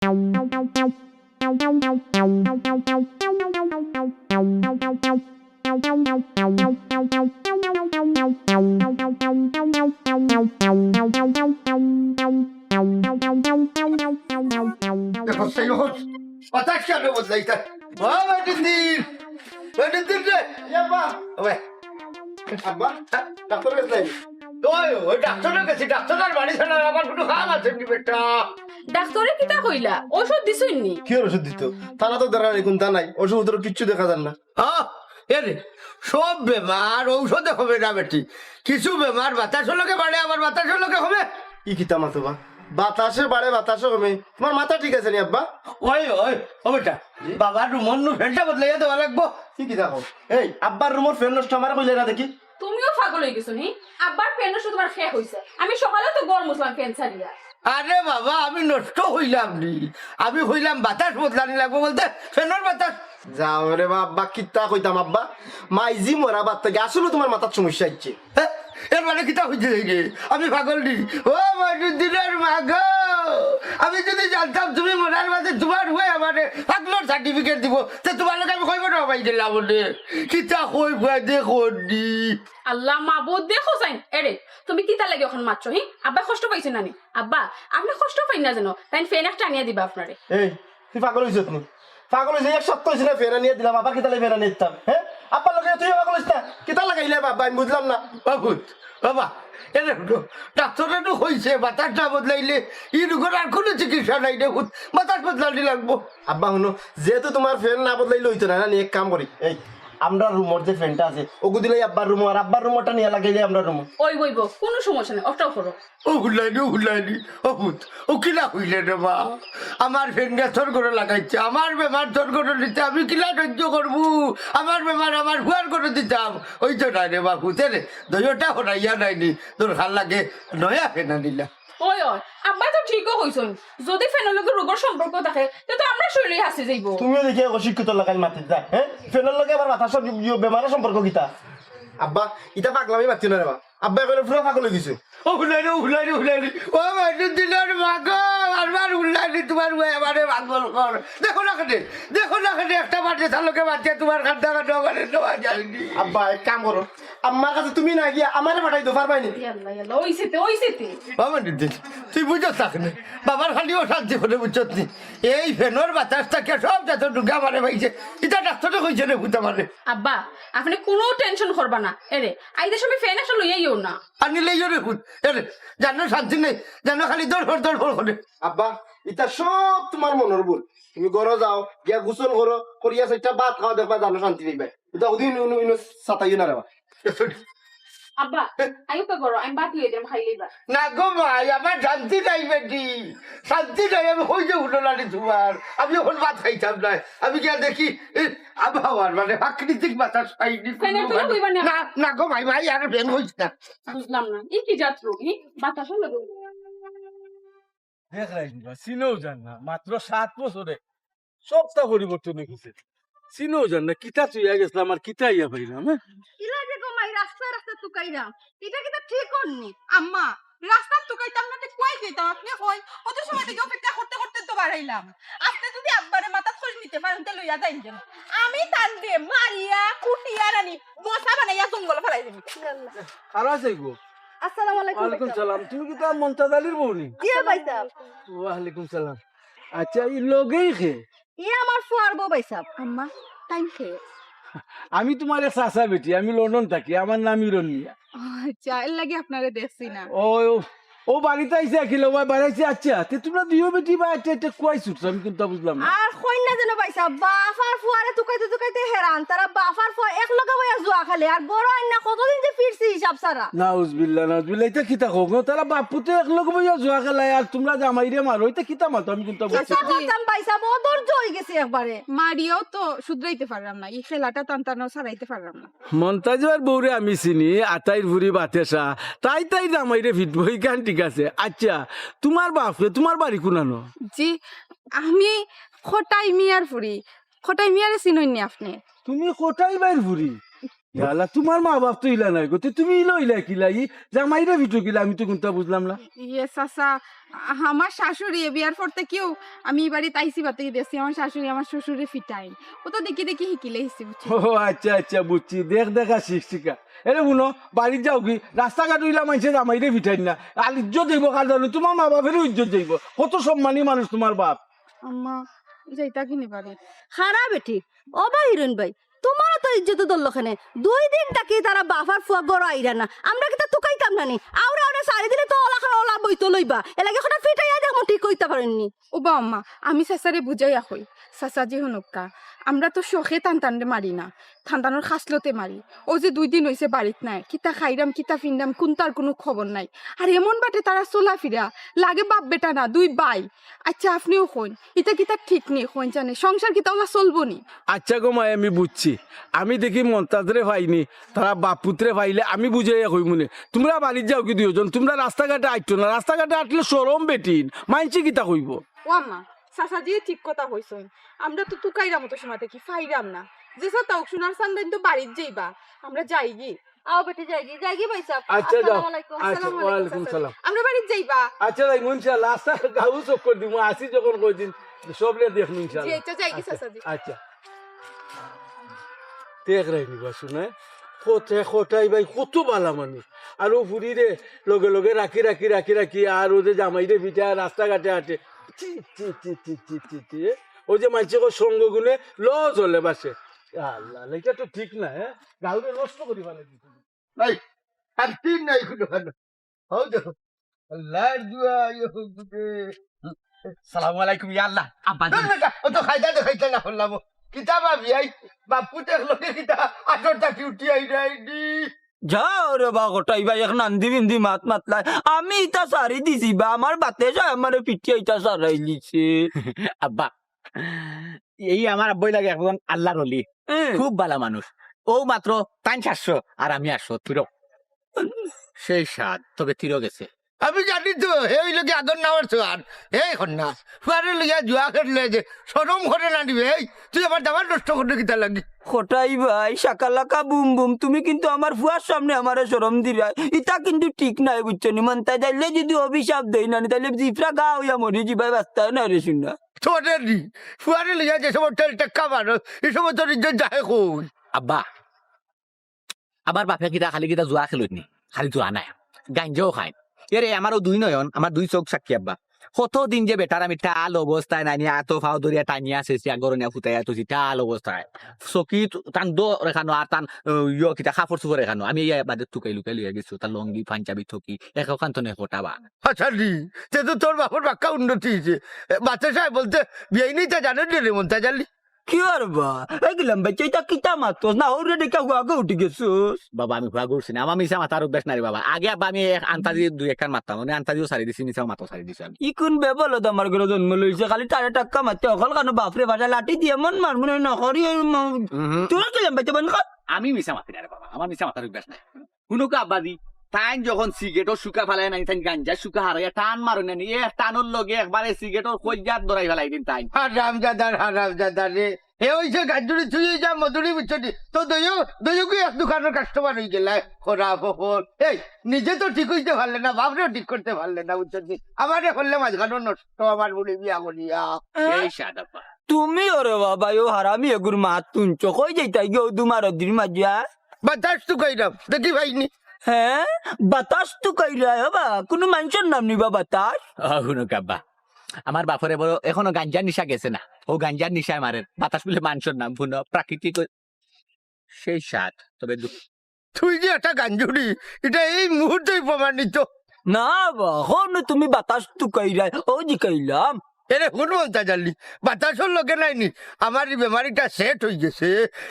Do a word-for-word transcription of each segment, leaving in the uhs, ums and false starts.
দেখো, সেই হোক, বাতাস কেন বদলাইতা? ও বেটির দিন, বেটির দিন রে। ইয়া বা। ওই। আব্বা, ডাক্তার গেছিলেন? ওই, ওই ডাক্তারের গেছি, ডাক্তারের বাড়ি ছাড়া আমার কোনো কাম আছে নি বেটা। ডাক্তারে কিতা কইলা? ঔষধ দিছইন নি? কি ওষুধ দিত? তারা তো ধরা নেই, কোনটা নাই, ওষুধ উত্তর কিচ্ছু দেখা যার না। ও, এরে, সব বেমার ঔষধে কমে না বেটি। কিছু বেমার বাতাসর লগে বাড়ে, আবার বাতাসর লগে কমে। ই কিতা মাতো বা? বাতাসে বাড়ে, বাতাসে কমে। তোমার মাথা ঠিক আছে নি আব্বা? ওই, ওই, ও বেটা, জি? বাবার রুমর নু ফ্যানটা বদলাইয়া দেওয়া লাগবো। কি কিতা কও? এই, আব্বার রুমর ফ্যান নষ্ট আমারে কইলে না দেখি। তুমিও পাগল অই গেছো নি? আব্বার ফ্যান নষ্ট তোমার কে কইছে? আমি সকালে তো ঘর মুছলাম ফ্যান ছাড়িয়া। আরে বাবা, আমি নষ্ট হইলাম নি। আমি কইলাম বাতাস বদলানি লাগবো বলতে ফ্যানর বাতাস। যাও রে বা আব্বা, কিতা কইতাম আব্বা? মাইজি মরা বাদ থেকে আসলে তোমার মাথার সমস্যা হচ্ছে। হ্যাঁ? এর মানে কিতা হইছে এই রে? আমি পাগল নি? ও মইনুদ্দিনের মা গো, আমি যদি জানতাম তুমি মরার বাদে তোমার হয়ে আমারে পাগলর সার্টিফিকেট দিব, তে তোমার লগে আমি কইব না ভাই গেলাম ওনে। কিতা কই বুয়া দেখো নি? আল্লাহ মাবুদ, দেখো চাইন। এরে, তুমি কিতা লাগি অখন মাতছো, হি? আব্বা কষ্ট পাইছে না নি? আব্বা, আপনে কষ্ট পাইন না যেন, তাইন ফ্যান একটা আনিয়া দিবা আপনারে। এই, তুই পাগল হইছত নি? পাগল হইছে, এক সপ্তাহ হইছে না ফ্যান আনিয়া দিলাম, আবার কিতা লাগি ফ্যান আনিয়া দিতাম? হ্যাঁ? আব্বার লগে তুইও পাগল হইছ না? কিতা লাগাইলে বাবা, আমি বুঝলাম না। ও পুত, বাবা, এরে হুনো, ডাক্তারে তো কইছে, বাতাস না বদলাইলে ই রোগর আর কোনো চিকিৎসা নাই রে পুত, বাতাস বদলানি লাগবো। আব্বা হুনো, যেহেতু তোমার ফ্যান না বদলাইলে হইতো না, না নি, এক কাম করি, এই, আমরা রুমর যে ফ্যানটা আছে, ওগু দিলাই আব্বার রুমো, আর আব্বার রুমরটা নিয়ে লাগাইলে আমরা রুমো। ওই বইব, কোনো সমস্যা নেই, ওটাও করো। ও হুলাইনি, ও হুলাইনি, ও পুত, ও কিলা হইলে রে বা? আমার ফ্যান গিয়া তোর ঘরে লাগাইছে, আমার বেমার তোর ঘরে নিতে আমি কিলা সহ্য করবো? আমার বেমার আমার ফুয়ার ঘরে দিতাম, ওই তো নাই রে বা পুত, এরে, দইটা হরাইয়া নাইনি, দরকার লাগে নয়া ফ্যান আনিলা। ওই, ওই, আব্বা তো ঠিকও কইছইন, যদি ফ্যানর লগে রোগর সম্পর্ক থাকে, তে তো আমরা শরীরে হাসি যাইব। তুমিও দেখি এক অশিক্ষিত লাগাইল মাতির যা, হ্যাঁ? ফ্যানর লগে আবার বাতাসর ইয়ে বেমারের সম্পর্ক কিতা? আব্বা, ইতা পাগলামি মাতিও না রে বা। আব্বা এখন পুরা পাগল হয়ে গেছে। ও হুলাইনি, ও হুলাইনি, হুলাইনি। ও মইনুদ্দিনের মা গো, বারবার হুলাইনি, তোমার ওই আমারে পাগল কর। দেখো না কেনে, দেখো না কেনে, একটা বাজে তার লগে বাজে তোমার কান্দা কান্দা আমারে নেওয়া যায়নি। আব্বা, এক কাম করো, আম্মার কাছে তুমি না গিয়া আমারে পাঠাই দিও, পারবাই নি? ইয়াল্লা, ইয়াল্লা, ওই সেতে, ওই সেতে। বাবা নিদিন, তুই বুঝছ না কেনে? বাবার খালি অশান্তি করে বুঝছত নি? এই ফ্যানর বাতাস থাকে সব যত ঢুকে আমারে পাইছে। ইটা ডাক্তারে কইছে রে পুত আমারে। আব্বা, আপনে কোনো টেনশন করবা না। এরে, আইতে সময় ফ্যান একটা লইয়া আইও না। আনিলে ইয়ো রে পুত, এরে, জানো শান্তি নেই, জানো খালি দড়ফড় দড়ফড় করে। আব্বা, ইটা সব তোমার মনর ভুল। তুমি ঘরো যাও, গিয়া গোসল করো, করিয়া চাইরটা ভাত খাও, দেখবা জানো শান্তি পাইবা। ইটা ওদিন উনু ইনু সাতাইও না রে বা। আব্বা, আইও তো ঘরো, আমি ভাত লইয়া দিলাম, খাই লইবা। না গো মাই, আমার শান্তি নাই বেটি, শান্তি নাই, আমি কই যে উঠো নানি তোমার, আমি এখন ভাত খাইতাম না। আমি গিয়া দেখি, এ, আবহাওয়ার মানে প্রাকৃতিক বাতাস পাইনি। ফ্যানের তলে বইবা না। না, না গো মাই, মাই আর ফ্যান হইস না। বুঝলাম না, ই কি জাত রোগ, ই বাতাসও লাগে। দেখ রাইজুবা, চিনেও যার না, মাত্র সাত বছরে সবটা পরিবর্তন হয়ে গেছে। চিনেও যার না, কিতা চুইয়া গেছিলাম আর কিতা ইয়া পাইলাম, হ্যাঁ? ইলা যে গো মাই, রাস্তায় রাস্তায় তুকাইলাম, ইটা কিতা ঠিক করনি? আম্মা, রাস্তাত তুকাইতাম না, তে কই কইতাম? আপনে কই, অত সময় থেকে অপেক্ষা করতে করতে তো বাড়াইলাম। আপনে যদি আব্বারে মাথাত করি নিতে পারেন, তে লইয়া যাইন যেন। আমি তানরে মারিয়া, কুটিয়া নানি, মশা বানাইয়া জঙ্গলে ফালাই দিমু। খারাপ আছে গো। আসসালামু আলাইকুম ওয়ালাইকুম ভাইসাব। সালাম। তুমি কিতা মন্তাজ আলীর বউ নি? জি ভাইসাব। ওয়ালাইকুম সালাম। আচ্ছা, ই লগেই কে? ই আমার ফুয়ার বউ ভাইসাব। আম্মা, তাইন কে? আমি তোমার এক চাচা বেটি, আমি লন্ডন থাকি, আমার নাম ইরন মিয়া। আচ্ছা, এর লাগি আপনারে দেখছি না। ও, ও, ও বাড়িত আইছে আকিল, ও বাড়িত আইছে, আচ্ছা, তে তোমরা দুইও বেটি বা একটা একটা কুয়াই ছুটছো, আমি কিন্তু বুঝলাম না। আর কইন না যেন ভাইসাব, বাপ আর ফুয়ারে তুকাইতে তুকাইতে হেরান, তারা বাপ আর ফুয়া এক লগে বইয়া জুয়া খেলে, আর বড় আইন না কতদিন যে ফিরছি হিসাব ছাড়া। নাউজুবিল্লাহ, নাউজুবিল্লাহ, ইটা কিতা কও গো? তারা বাপ পুতে এক লগে বইয়া জুয়া খেলায়, আর তোমরা জামাইরে মারো, ইটা কিতা মাতো? আমি কিন্তু বুঝছি কিতা না। করতাম ভাইসাব, অধৈর্য হয়ে গেছি একবারে। মারিয়াও তো শুধরাইতে পারলাম না, এই খেলাটা টানটানো ছাড়াইতে পারলাম না। মন্তাজর বউরে আমি চিনি, আতাইর ফুরি বাতেশা, তাই তাই জামাইরে ফিটবো, ইখান ঠিক আছে। আচ্ছা, তোমার বাপরে, তোমার বাড়ি কুনানো? জি, আমি খটাই মিয়ার ফুরি। খটাই মিয়ারে চিনইন নি আপনে? তুমি খটাই বাইর ফুরি? ইয়া আল্লাহ, তুমার মা বাপ তো ইলা নায় গো, তে তুমি ইলা অইলা কিলা? ই জামাইরে ফিটো কিলা? আমি তো কুন্তা বুঝলাম না। ইয়ে চাচা, আমার শাশুড়ি এ বিয়ার পর থাকিউ আমি ই বাড়িত আইছি বাদে দেখছি আমার শাশুড়ি আমার শ্বশুররে ফিটাইন। অউ তো দেখি দেখি হিকিলে হিকছি, বুঝছো? ও আচ্ছা আচ্ছা, বুঝছি, দেখ দেখা শিখ শিখা। এরে হুনো, বাড়িত যাওগি, রাস্তাঘাটো ইলা মানষে জামাইরে ফিটাইন না। আর ইজ্জত যাইবো কার জানো, তুমার মা বাপেরও ইজ্জত যাইবো। কত সম্মানী মানুষ তুমার বাপ। আম্মা, যাইতাগি নি বাড়িত। খারা বেটি, ও বা হিরোইন ভাই, তুমারও তো ইজ্জত ধরলো কেনে? দুই দিন থাকি তারা বাপ আর ফুয়া ঘরো আইরা না, আমরা কিতা তুকাইতাম না নি? আওরা আওরা ছাড়ি দিলে তো অলা খান অলা বইতো লইবা, এরলাগি কটা ফিটাইয়া দেখমু ঠিক কইতা পারইন নি। ও বা আম্মা, আমি চাচারে বুঝাইয়া কই, চাচাজি হুনউক্কা, আমরা তো শখে তান তানরে মারি না, তান তানর খাছলতে মারি। অউ যে দুই দিন অইছে বাড়িত নাই, কিতা খাইরাম, কিতা ফিনরাম, কুন্তার কুনু খবর নাই। আর এমন বাটে তারা চলাফিরা, লাগে বাপ বেটা না, দুই ভাই। আচ্ছা, আপনেও কইন, ইতা কিতা ঠিক নি? কইন জানে, সংসার কিতা অলা চলবো নি? আচ্ছা গো মাই, আমি বুঝছি। আমি দেখি মন্তাজরে পাইনি, তারা বাপ পুতরে পাইলে আমি বুঝাইয়া কইমুনে। তুমরা বাড়িত যাওগি দুইওজন, তুমরা রাস্তাঘাটে আইটো না, রাস্তাঘাটে আটলে শরম বেটিন, মানষে কিতা কইবো? ও আম্মা, চাচাজি ঠিক কথা কইছইন, আমরা তো তুকাইরাম অত সময় থাকি, ফাইরাম না। যে চাচা অউক, সোনার চান্দাইন তো বাড়িত যাইবা, আমরা যাইগি। আও বেটি, যাইগি, যাইগি ভাইসাব। আচ্ছা, যাও। আসসালামু আলাইকুম। আচ্ছা, আসসালামু আলাইকুম, ওয়ালাইকুম চাচা। সালাম। আমরা বাড়িত যাইবা। আচ্ছা, যাইমু ইনশাআল্লাহ। আচ্ছা, গাউ চক্কর দিমু, আছি যখন কয়দিন, সবরে দেখমু ইনশাআল্লাহ। জি, আচ্ছা, যাইগি আচ্ছা, চাচাজি। আচ্ছা। দেখরায়নি বা হুনো, কটাই ভাই কত বালা মানুষ। আর অউ ফুড়িরে লগে লগে রাখি, রাখি, রাখি, রাখি, আর অউ যে জামাইরে ফিটায় রাস্তাঘাটে আটে। ছি, ছি, ছি, ছি, ছি, ছি, ছি। অউ যে মানষে কয় সঙ্গ গুণে লো জলে ভাসে। আল্লাহ, ইটা তো ঠিক না, হে? গাউরে নষ্ট করি ফালাই দিছে। নাই, শান্তি নাই কুনু খানো। হউ দেখো। আল্লার দুয়াই অউ যে। সালামু আলাইকুম, ইয়া আল্লাহ। আব্বা, ধুর বেটা, অত কায়দা দেখাইতা না করলাম। কিতা ভাবি, এই বাপ পুত একলগে কিতা আটর থাকি উঠি আইরায়নি? যাও রে বা, কটাই ভাই, এক নান্দি বিন্দি মাত মাতলায়। আমি ইতা ছাড়ি দিছি বা, আমার বাতে সায় আমারে ফিটিয়া ইতা ছাড়াইলিছে। আব্বা, এই আমার আব্বাই লাগে একজন আল্লার অলি। হুম। খুব বালা মানুষ। অউ মাত্র তাইন সাতশো আর আমি আটশো, তিরো। সেই স্বাদ, তবে তিরো গেছে। আমি জানি তো, হে অইলো গি আগর নাওর সোয়ার। এই কন্যা, ফুয়ারে লইয়া জুয়া খেললে যে শরম করে না নিবে, এই, তুই আমার দামান নষ্ট করলে কিতা লাগি? কটাই ভাই, শাকালাকা বুম বুম, তুমি কিন্তু আমার ফুয়ার সামনে আমারে শরম দিরায়। ইতা কিন্তু ঠিক নায়, বুঝছো নি? মন্তাজ আইলে যদি অভিশাপ দেই না নি, তাইলে জিফরা গা অইয়া মরি যিবায়, বাঁচতায় নায় রে হুনো। তোরে নি, ফুয়ারে লইয়া যে সময় টেল টেক্কা মারো, ই সময় তোর ইজ্জত যায় কই? আব্বা, আমার বাপে কিতা খালি কিতা জুয়া খেলইন নি, খালি জুয়া নায়, গাঞ্জাও খাইন। এরে আমার অউ দুই নয়ন, আমার দুই চউখ সাক্ষী আব্বা। কতদিন যে বেটার আমি টাল অবস্থায় নানি আতো ফাও ধরিয়া টানিয়া শেষিয়া গরনিয়া ফুটাইয়া তুছি টাল অবস্থায়। চকিত তান দো রেখানো আর তান, আহ, ইয়ো কিতা কাপড় চুপড় রেখানো। আমি এই বাদে তুকাই লুকাই লইয়া গেছি, তার লঙ্গি, পাঞ্জাবি, থকি, এক ওখান তো নেই ফোটাবা। আচ্ছা নি, তে তো তোর বাপর বাক্কা উন্নতি অইছে। এ, বাচ্চা সাহেব বলতে বিয়াইনি তা জানেন রে মন্তাজ আলী? কি আর বা? এই গেলাম ভাই, তুই তা কিতা মাতস না, ওরে দেখে হুয়াগে উঠি গেছস। বাবা, আমি হুয়াগে উঠছি না, আমার মিছা মাতার অভ্যাস নাই রে বাবা। আগে আব্বা আমি এক আন্তাজি দুই একখান মাততাম, মানে আন্তাজিও ছাড়ি দিছি, মিছা মাতাও ছাড়ি দিছি আমি। ই কুন বেবলত আমার ঘরো জন্ম লইছে, খালি তারে টাক্কা মারতে অকল কানো বাপরে বাজা লাঠি দিয়ে মন মার মনে হয় না করি, ওই ম-, উহুম। তোর গেলাম ভাই, তো বন্ধ কর। আমি মিছা মাতি না রে বাবা, আমার মিছা মাতার অভ্যাস নাই। হুনুকা আব্বাজি, তাইন যখন সিগারেটর শুকা ফালাই নাই, তাইন গাঞ্জার শুকা হারাইয়া টান মারইন না নি, এক টানর লগে একবারে সিগারেটর কইজাত ধরাই ফালাই দিন তাইন। হারামজাদার হারামজাদা রে। হে অইছে গাঞ্জুরি, তুই অই যা মধুরি, বুঝছো নি? তো দইও, দইও কি এক দোকানর কাস্টমার অই গেলায়, খরা ফফর। এই, নিজে তো ঠিক অইতে পারলে না, বাপরেও ঠিক করতে পারলে না, বুঝছো নি? আমারে করলে মাঝখানো নষ্ট, আমার বুড়ি বিয়া করিয়া। এই সাদাপা। তুমি ওরে বাবা, ও হারামি এগুর মাত তুনছো, কই যাইতায় গিয়া ও দুমার অদির মাঝে, আ? বাতাস তুকাইরাম, দেখি পাইনি। হ্যাঁ, বাতাস তুকাইরায়, ও বা, কুনু মানষর নাম নি বা বাতাস? ও, হুনো কাব্বা, আমার বাপরে বড় এখনো গাঞ্জার নিশা গেছে না। ও গাঞ্জার নিশায় মারের। বাতাস বুলে মানষর নাম, হুনো, প্রাকৃতিক ও-, সেই স্বাদ। তবে দু- তুই যে একটা গাঞ্জুরি, ইটা এই মুহূর্তেই প্রমাণিত। না বা, অখনো তুমি বাতাস তুকাইরায়, ও জিকাইলাম। এরে হুন মন্তাজ আলী, বাতাসর লগে নাই নি, আমার ই বেমারিটা সেট অই গেছে।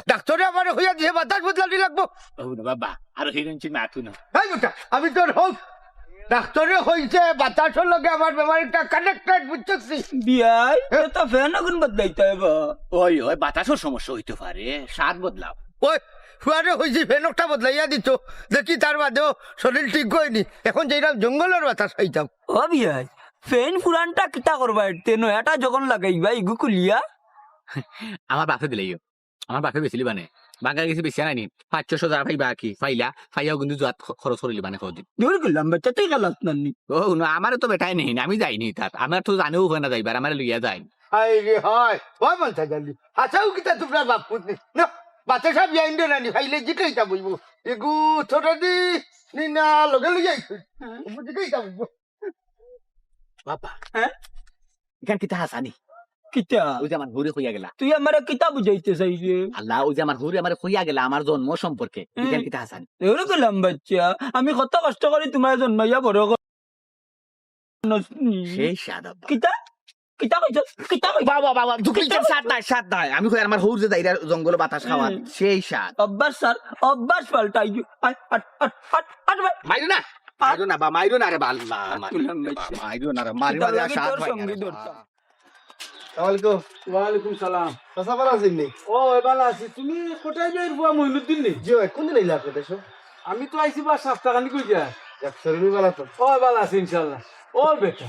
ডাক্তরে আমারে কইয়া দিছে বাতাস বদলানি লাগবো। ও না বাবা, আরো হিরোইন চিন মাতু না। এই বেটা, আমি তোর হউক। ডাক্তরে কইছে বাতাসর লগে আমার বেমারিটা কানেক্টেড, বুঝছস নি? বিয়াই, হ্যাঁ? এ তো ফ্যান অখন বদলাইতে অইবো। ওই, ওই, বাতাসর সমস্যা অইতো পারে, স্বাদ বদলাও। ওই, ফুয়ারে কইছি ফ্যান একটা বদলাইয়া দিতো, দেখি তার বাদেও শরীর ঠিক অয়নি। এখন যাইরাম জঙ্গলর বাতাস খাইতাম। ও বিয়াই, ফ্যান পুরানটা কিতা করবা এরতে? নয়াটা যখন লাগাইবা, ইগু খুলিয়া? আমার বাপে দিলাইও। আমার বাপে বেচিলি বানে। বাঙ্গার গেছে বেশি নাই নি, পাঁচশো যা পাইবা কি পাইলা, পাইয়াও কিন্তু জুয়াত খ-, খরচ করিলি মানে কদিন। দূর করলাম বেটা, তুই গেলাস না নি? ও না, আমারে তো বেটায় নেই, আমি যাইনি তাত, আমার তো জানেও হয় না যাইবার, আমারে লইয়া যায়। হায় রে হায়, ওই মন থাকালি, হাসাও কিতা তোমরা বাপ পুত নি? না, বাতাসা বিয়াইন রে নানি, ফাইলে জিকাইতা বইবো। এগু ছোট দি, নি না, লগে লইয়া আইছো। জিকাইতা বইবো। বাবা, হ্যাঁ? ইখান কিতা হাসানি? কিতা? ওই যে আমার হুরে কইয়া গেলা। তুই আমারে কিতা বুঝাইতে চাই রে? আল্লাহ, ওই যে আমার হুরে আমারে কইয়া গেলা আমার জন্ম সম্পর্কে। হুম। ইখান কিতা হাসানি? এরে গেলাম বাচ্চা, আমি কত কষ্ট করি তোমার জন্মাইয়া বড় কর-, নসনি। সেই স্বাদ আব্বা। কিতা? কিতা কইছ? কিতা কইছ? বাবা, বাবা, দুঃখিত, কিতা কইছ? স্বাদ নাই, স্বাদ নাই। আমি কই আমার হৌর যে যাইরা জঙ্গলে বাতাস খাওয়ার, হুম। সেই স্বাদ। অভ্যাস স্যার, অভ্যাস পাল্টাই। আট, আট, আট, আট, আট, ভাই। মাইরো না, মাইরো না, বা, মাইরো না রে, বা, আল্লাহ, মাইরো না, বা, মাইরো না রে, মারি মারি আর স্বাদ পাই না রে, বা। সালাম আলাইকুম। ওয়ালাইকুম সালাম। চাচা, ভালা আছইন নি? ও, ভালা আছি। তুমি কোথায় বের বুয়া মহিনুদ্দিন নি? জি ভাই, কোন দিন আইলা আপনি দেশো? আমি তো আইছি বা সাপ্তাহখানিক অই যায়। যাক, শরীর ভালা তো? ও, ভালা আছি ইনশাআল্লাহ। ও বেটা,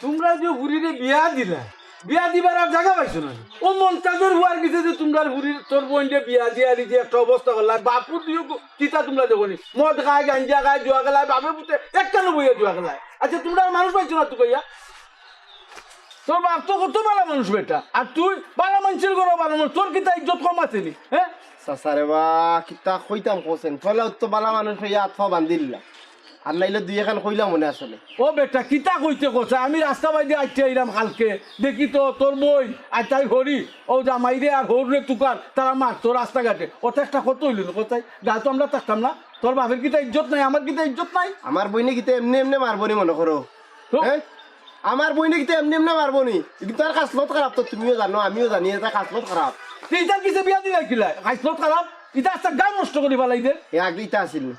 তোমরা যে হুরিরে বিয়া দিলা, বিয়া দিবার আর জাগা পাইছো না। ও মন্তাজর হুয়ার গেছে যে তোমরা হুরির, তোর বইনরে বিয়া দিয়া দি যে একটা অবস্থা করলা, বাপুর দিও গো-, কিতা তোমরা দেখো নি? মদ খায়, গাঞ্জা খায়, জুয়া খেলায়, বাপের পুতে একখানো বইয়া জুয়া খেলায়। আচ্ছা, তোমরা আর মানুষ পাইছো না তো কইয়া? তোর বাপ তো কত ভালা মানুষ বেটা, আর তুই ভালা মানুষের ঘরো ভালা মানুষ, তোর কিতা ইজ্জত কম আছে নি? হ্যাঁ? চাচা রে বা, কিতা কইতাম কছেন, পয়লা তো ভালা মানুষ অইয়া আতফা বান্ধিল্লা, আর নাইলে দুই এখান কইলাম মনে আসলে। ও বেটা, কিতা কইতে কছে? আমি রাস্তা বাইদি আইতে আইলাম কালকে, দেখি তো তোর বইন আর তাই হরি, ও জামাইরে আর হৌররে তুকার, তারা মারতো রাস্তাঘাটে। ওটা একটা কত অইল না, কোথায়? গা তো আমরা থাকতাম না। তোর বাপের কিতা ইজ্জত নাই, আমার কিতা ইজ্জত নাই? আমার বইনে কিতা এমনে এমনে মারবো নি মনে করো? তো? হ্যাঁ? আমার বইনে কিতা এমনে এমনে মারবো নি? কিন্তু তার খাসলত খারাপ তো তুমিও জানো, আমিও জানি, এটা খাসলত খারাপ। তুই তার কিসে বিয়া দিলাই কিলা? খাসলত খারাপ? ইটা আস্তা গাঁও নষ্ট করি ফালাই দে। এ আগে ইটা আছিল না।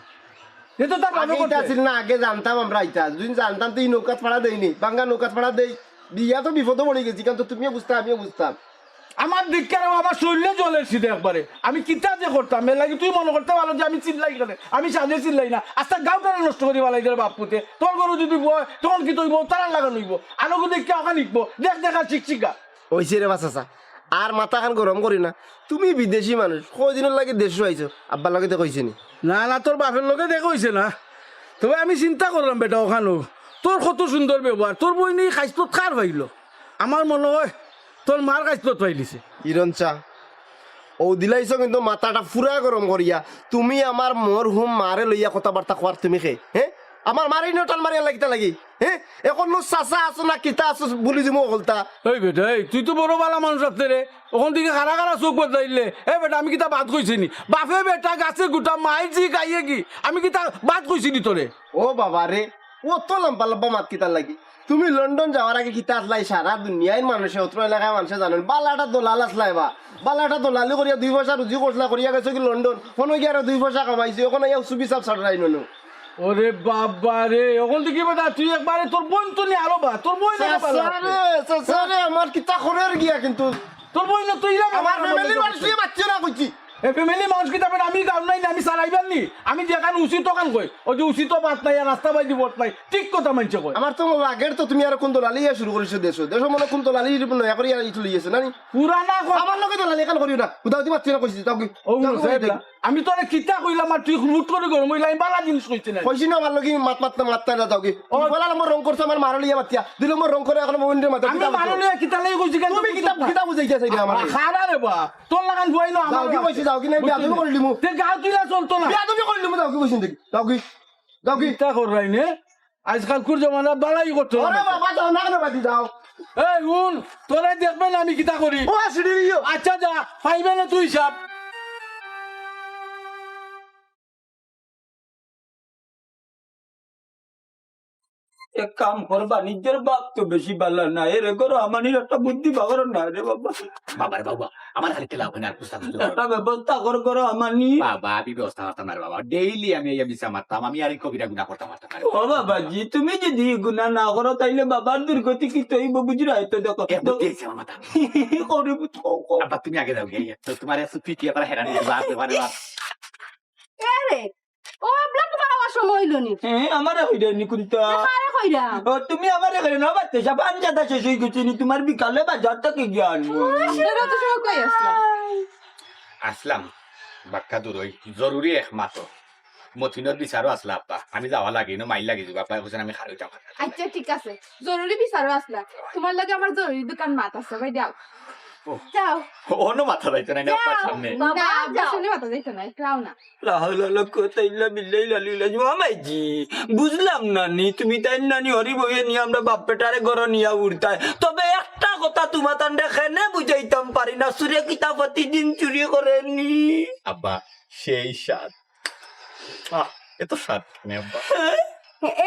এ তো তার আগে ভালো ইটা করতে। আছিল না, আগে জানতাম আমরা ইটা। যদি জানতাম তো এই নৌকাত ফাড়া দেইনি, বাঙ্গা নৌকাত ফাড়া দেই। বিয়া তো বিপদে পড়ি গেছি, কিন্তু তুমিও বুঝতা, আমিও বুঝতাম। আমার ধিক্কারে আমার শরীরে জ্বলের সিধে একবারে। আমি কিতা যে করতাম, এর লাগি তুই মনে করতে পারো যে আমি চিল্লাই কেনে? আমি সাজে চিল্লাই না। আস্তা গাঁওটারে নষ্ট করি ফালাই দে বাপ পুতে। তোর ঘরো যদি বয়, তখন কিতা অইবো? তারার লাগান অইবো। আরো দেখে ওখান শিখবো। দেখ, দেখ আর শিখ, শিখা। অইছে রে বা চাচা, আর মাথাখান গরম করি না। তুমি বিদেশি মানুষ, কয়দিনর লাগি দেশো আইছো, আব্বার লগে দেখা অইছে নি? না, না, তোর বাপের লগে দেখা অইছে না। তবে আমি চিন্তা করলাম বেটা, ওখানো তোর কত সুন্দর ব্যবহার, তোর বইনে খাসলত কার পাইলো? আমার মনে হয় তোর মার খাসলত পাইলিছে। ইরন চা, ও দিলাইছো কিন্তু মাথাটা পুরা গরম করিয়া। তুমি আমার মরহুম মারে লইয়া কথাবার্তা কওয়ার তুমি কে? হ্যাঁ, আমার মারে ইনো টান মারিয়া লাগিতা লাগি। হ্যাঁ, এখন নো চাচা আছো না কিতা আছো, ভুলি যিমু হকলতা। এই বেটা, এই, তুই তো বড় ভালা মানুষ আছলে রে, ওখান থেকে খাড়া খাড়া চোখ বদলাইলে। এ বেটা, আমি কিতা বাদ কইছি নি? বাপে বেটা গাছে গুটা, মাই ঝি গাইয়ে ঘি। আমি কিতা বাদ কইছি নি তোরে? ও বাবা রে, অত লম্বা লম্বা মাত কিতার লাগি? তুমি লন্ডন যাওয়ার আগে কিতা আছলায়? সারা দুনিয়ার মানুষে, অত্র এলাকার মানুষে জানইন, বালা একটা দলাল আছলায় বা। বালা একটা দলালি করিয়া দুই পয়সা রুজি করছলা, করিয়া গেছো গি লন্ডন, হনো গিয়া আরো দুই পয়সা কামাইছো, এখন আইয়া সুবি সাব ছাড়াই ননু। ওরে বাবা রে, ওখান থেকে বেটা তুই একবারে তোর বইন তো নিয়ে আরো বা, তোর বইন আরো ভালা চাচা আছে। রে, চাচা রে, আমার কিতা করের গিয়া কিন্তু। তোর বইন তো ইরা আমার বাবা ফ্যামিলির বলে মানুষ নিয়ে বাচ্চা না কইছি। এ ফ্যামিলি মানুষ কিতা বেটা, আমি গাউন নাই না, আমি সারাইবার নি। আমি যেখান উচিত ওখান কই। ওই যে উচিত বাত নাই, আর রাস্তা বাইদি বট নাই। ঠিক কথা মানছে কই। আমার তো মনে হয় আগের তো তুমি আর কোন দলালি ইয়া শুরু করেছো দেশো। দেশো মনে হয় কোন দলালি নয়া করি আর ইটু লইয়েছে, না নি? পুরানা কথা। আমার লগে দলালি এখন করিও না। উদাও দি বাচ্চা না কইছি, তাও কি? ও, তাও কি সাহেব, বলতে? আমি তোরে কিতা কইলাম আর তুই হুট করে গরম অইলে আমি বালা জিনিস কইছি না। কইছি না আমার লগে মাত মাত না মাততা না যাওগি। ও। তুমি পয়লা নম্বর রং করছো আমার মারো লিয়া মাতিয়া। দুই নম্বর রং করে এখন মোবাইলের মাথা আমি কিতা মারো বুঝছো? লিয়া কিতা লাগি কইছি কেন তুমি বুঝছো কিতা, না? কিতা বুঝাইতে চাইলে আমার? খারা রে বা, তোর লাগান ভয় না আমার যাওগি লাগান। কইছি, যাওগি নাই, তুই বেয়াদবি করলিমু। তে গাও তুইলা চলতো না। বেয়াদবি করলিমু, যাওগি কইছি দেখি। যাওগি। যাওগি। কিতা কররাই নে? আজকাল কুর জমানা বালাই করতো না। ওরে বাবা, যাও না, না, বাদি যাও। এই হুন, তোরে দেখবে না আমি কিতা করি। ও, সিঁড়ি দিও। আচ্ছা যা, পাইবে না তুই সব। এক কাম করবা, নিজের বাপ তো বেশি বালা না, এরে করো আমানির একটা বুদ্ধি বাগর না রে বাবা। বাবা রে বাবা, আমার খালি তেলা ওখানে আর কুস্তা কুস্তি করো। একটা ব্যবস্থা কর, করো আমানি। বাবা, আমি ব্যবস্থা করতাম না রে বাবা, ডেইলি আমি এই মিছা মারতাম, আমি আর এই কবিরা গুনা করতাম পারতাম না রে। ও বাবাজি, তুমি যদি গুনা না করো, তাইলে বাবার দুর্গতি কি তৈব বুঝরায় তো দেখো। এ বুদ্ধি আছে আমার মাথা। করে বুঝ, কও, কও। আব্বা, তুমি আগে যাও গিয়া, তো তোমার এত পিটি আবার হেরানি দিবা, আরে বাবা। এ রে, ও আবলা, তোমার আবার সময় অইলো নি? হ্যাঁ, আমারে কইরা নি কুন্তা। এ, কারে কইরা? ও, তুমি আমারে কইরা না, বাচ্চা সব আনজাদা শেষ হয়ে গেছে নি, তোমার বিকালে বাজার থেকে গিয়া আনবো। ও, সেটা তো সব কই আসলাম। আসলাম। বাক্কা দূর অই, জরুরি এক মাতো। মতিনর বিচারও আছলা আব্বা, আমি যাওয়া লাগি, ইনো মাইর লাগি যিবো, আব্বায় কইছইন আমি খাড়া অইতাম। আচ্ছা, ঠিক আছে, জরুরি বিচারও আছলা, তুমার লগে আমার জরুরি দুইখান মাত আছে, ভাই যাও। ও। যাও। অনো মাতা যাইতো নায় নি আব্বার যাও। সামনে। বাবা, না, আব্বার যাও। সামনে মাতা যাইতো নায়, যাও না। লা হাওলা ওয়ালা কুওয়াতা ইল্লা বিল্লাহিল আলিয়্যিল আযীম। ও মাইজি, বুঝলাম না নি, তুমি তাইন নানি হরি বউয়ে নিয়া আমরা বাপ বেটারে ঘরো নিয়া উড়তায়। তবে একটা কথা তুমাতানরে কেনে বুঝাইতাম পারি না, চুরে কিতা প্রতিদিন চুরি করে নি? আব্বা, সেই স্বাদ। আহ, এত স্বাদ কেনে আব্বা?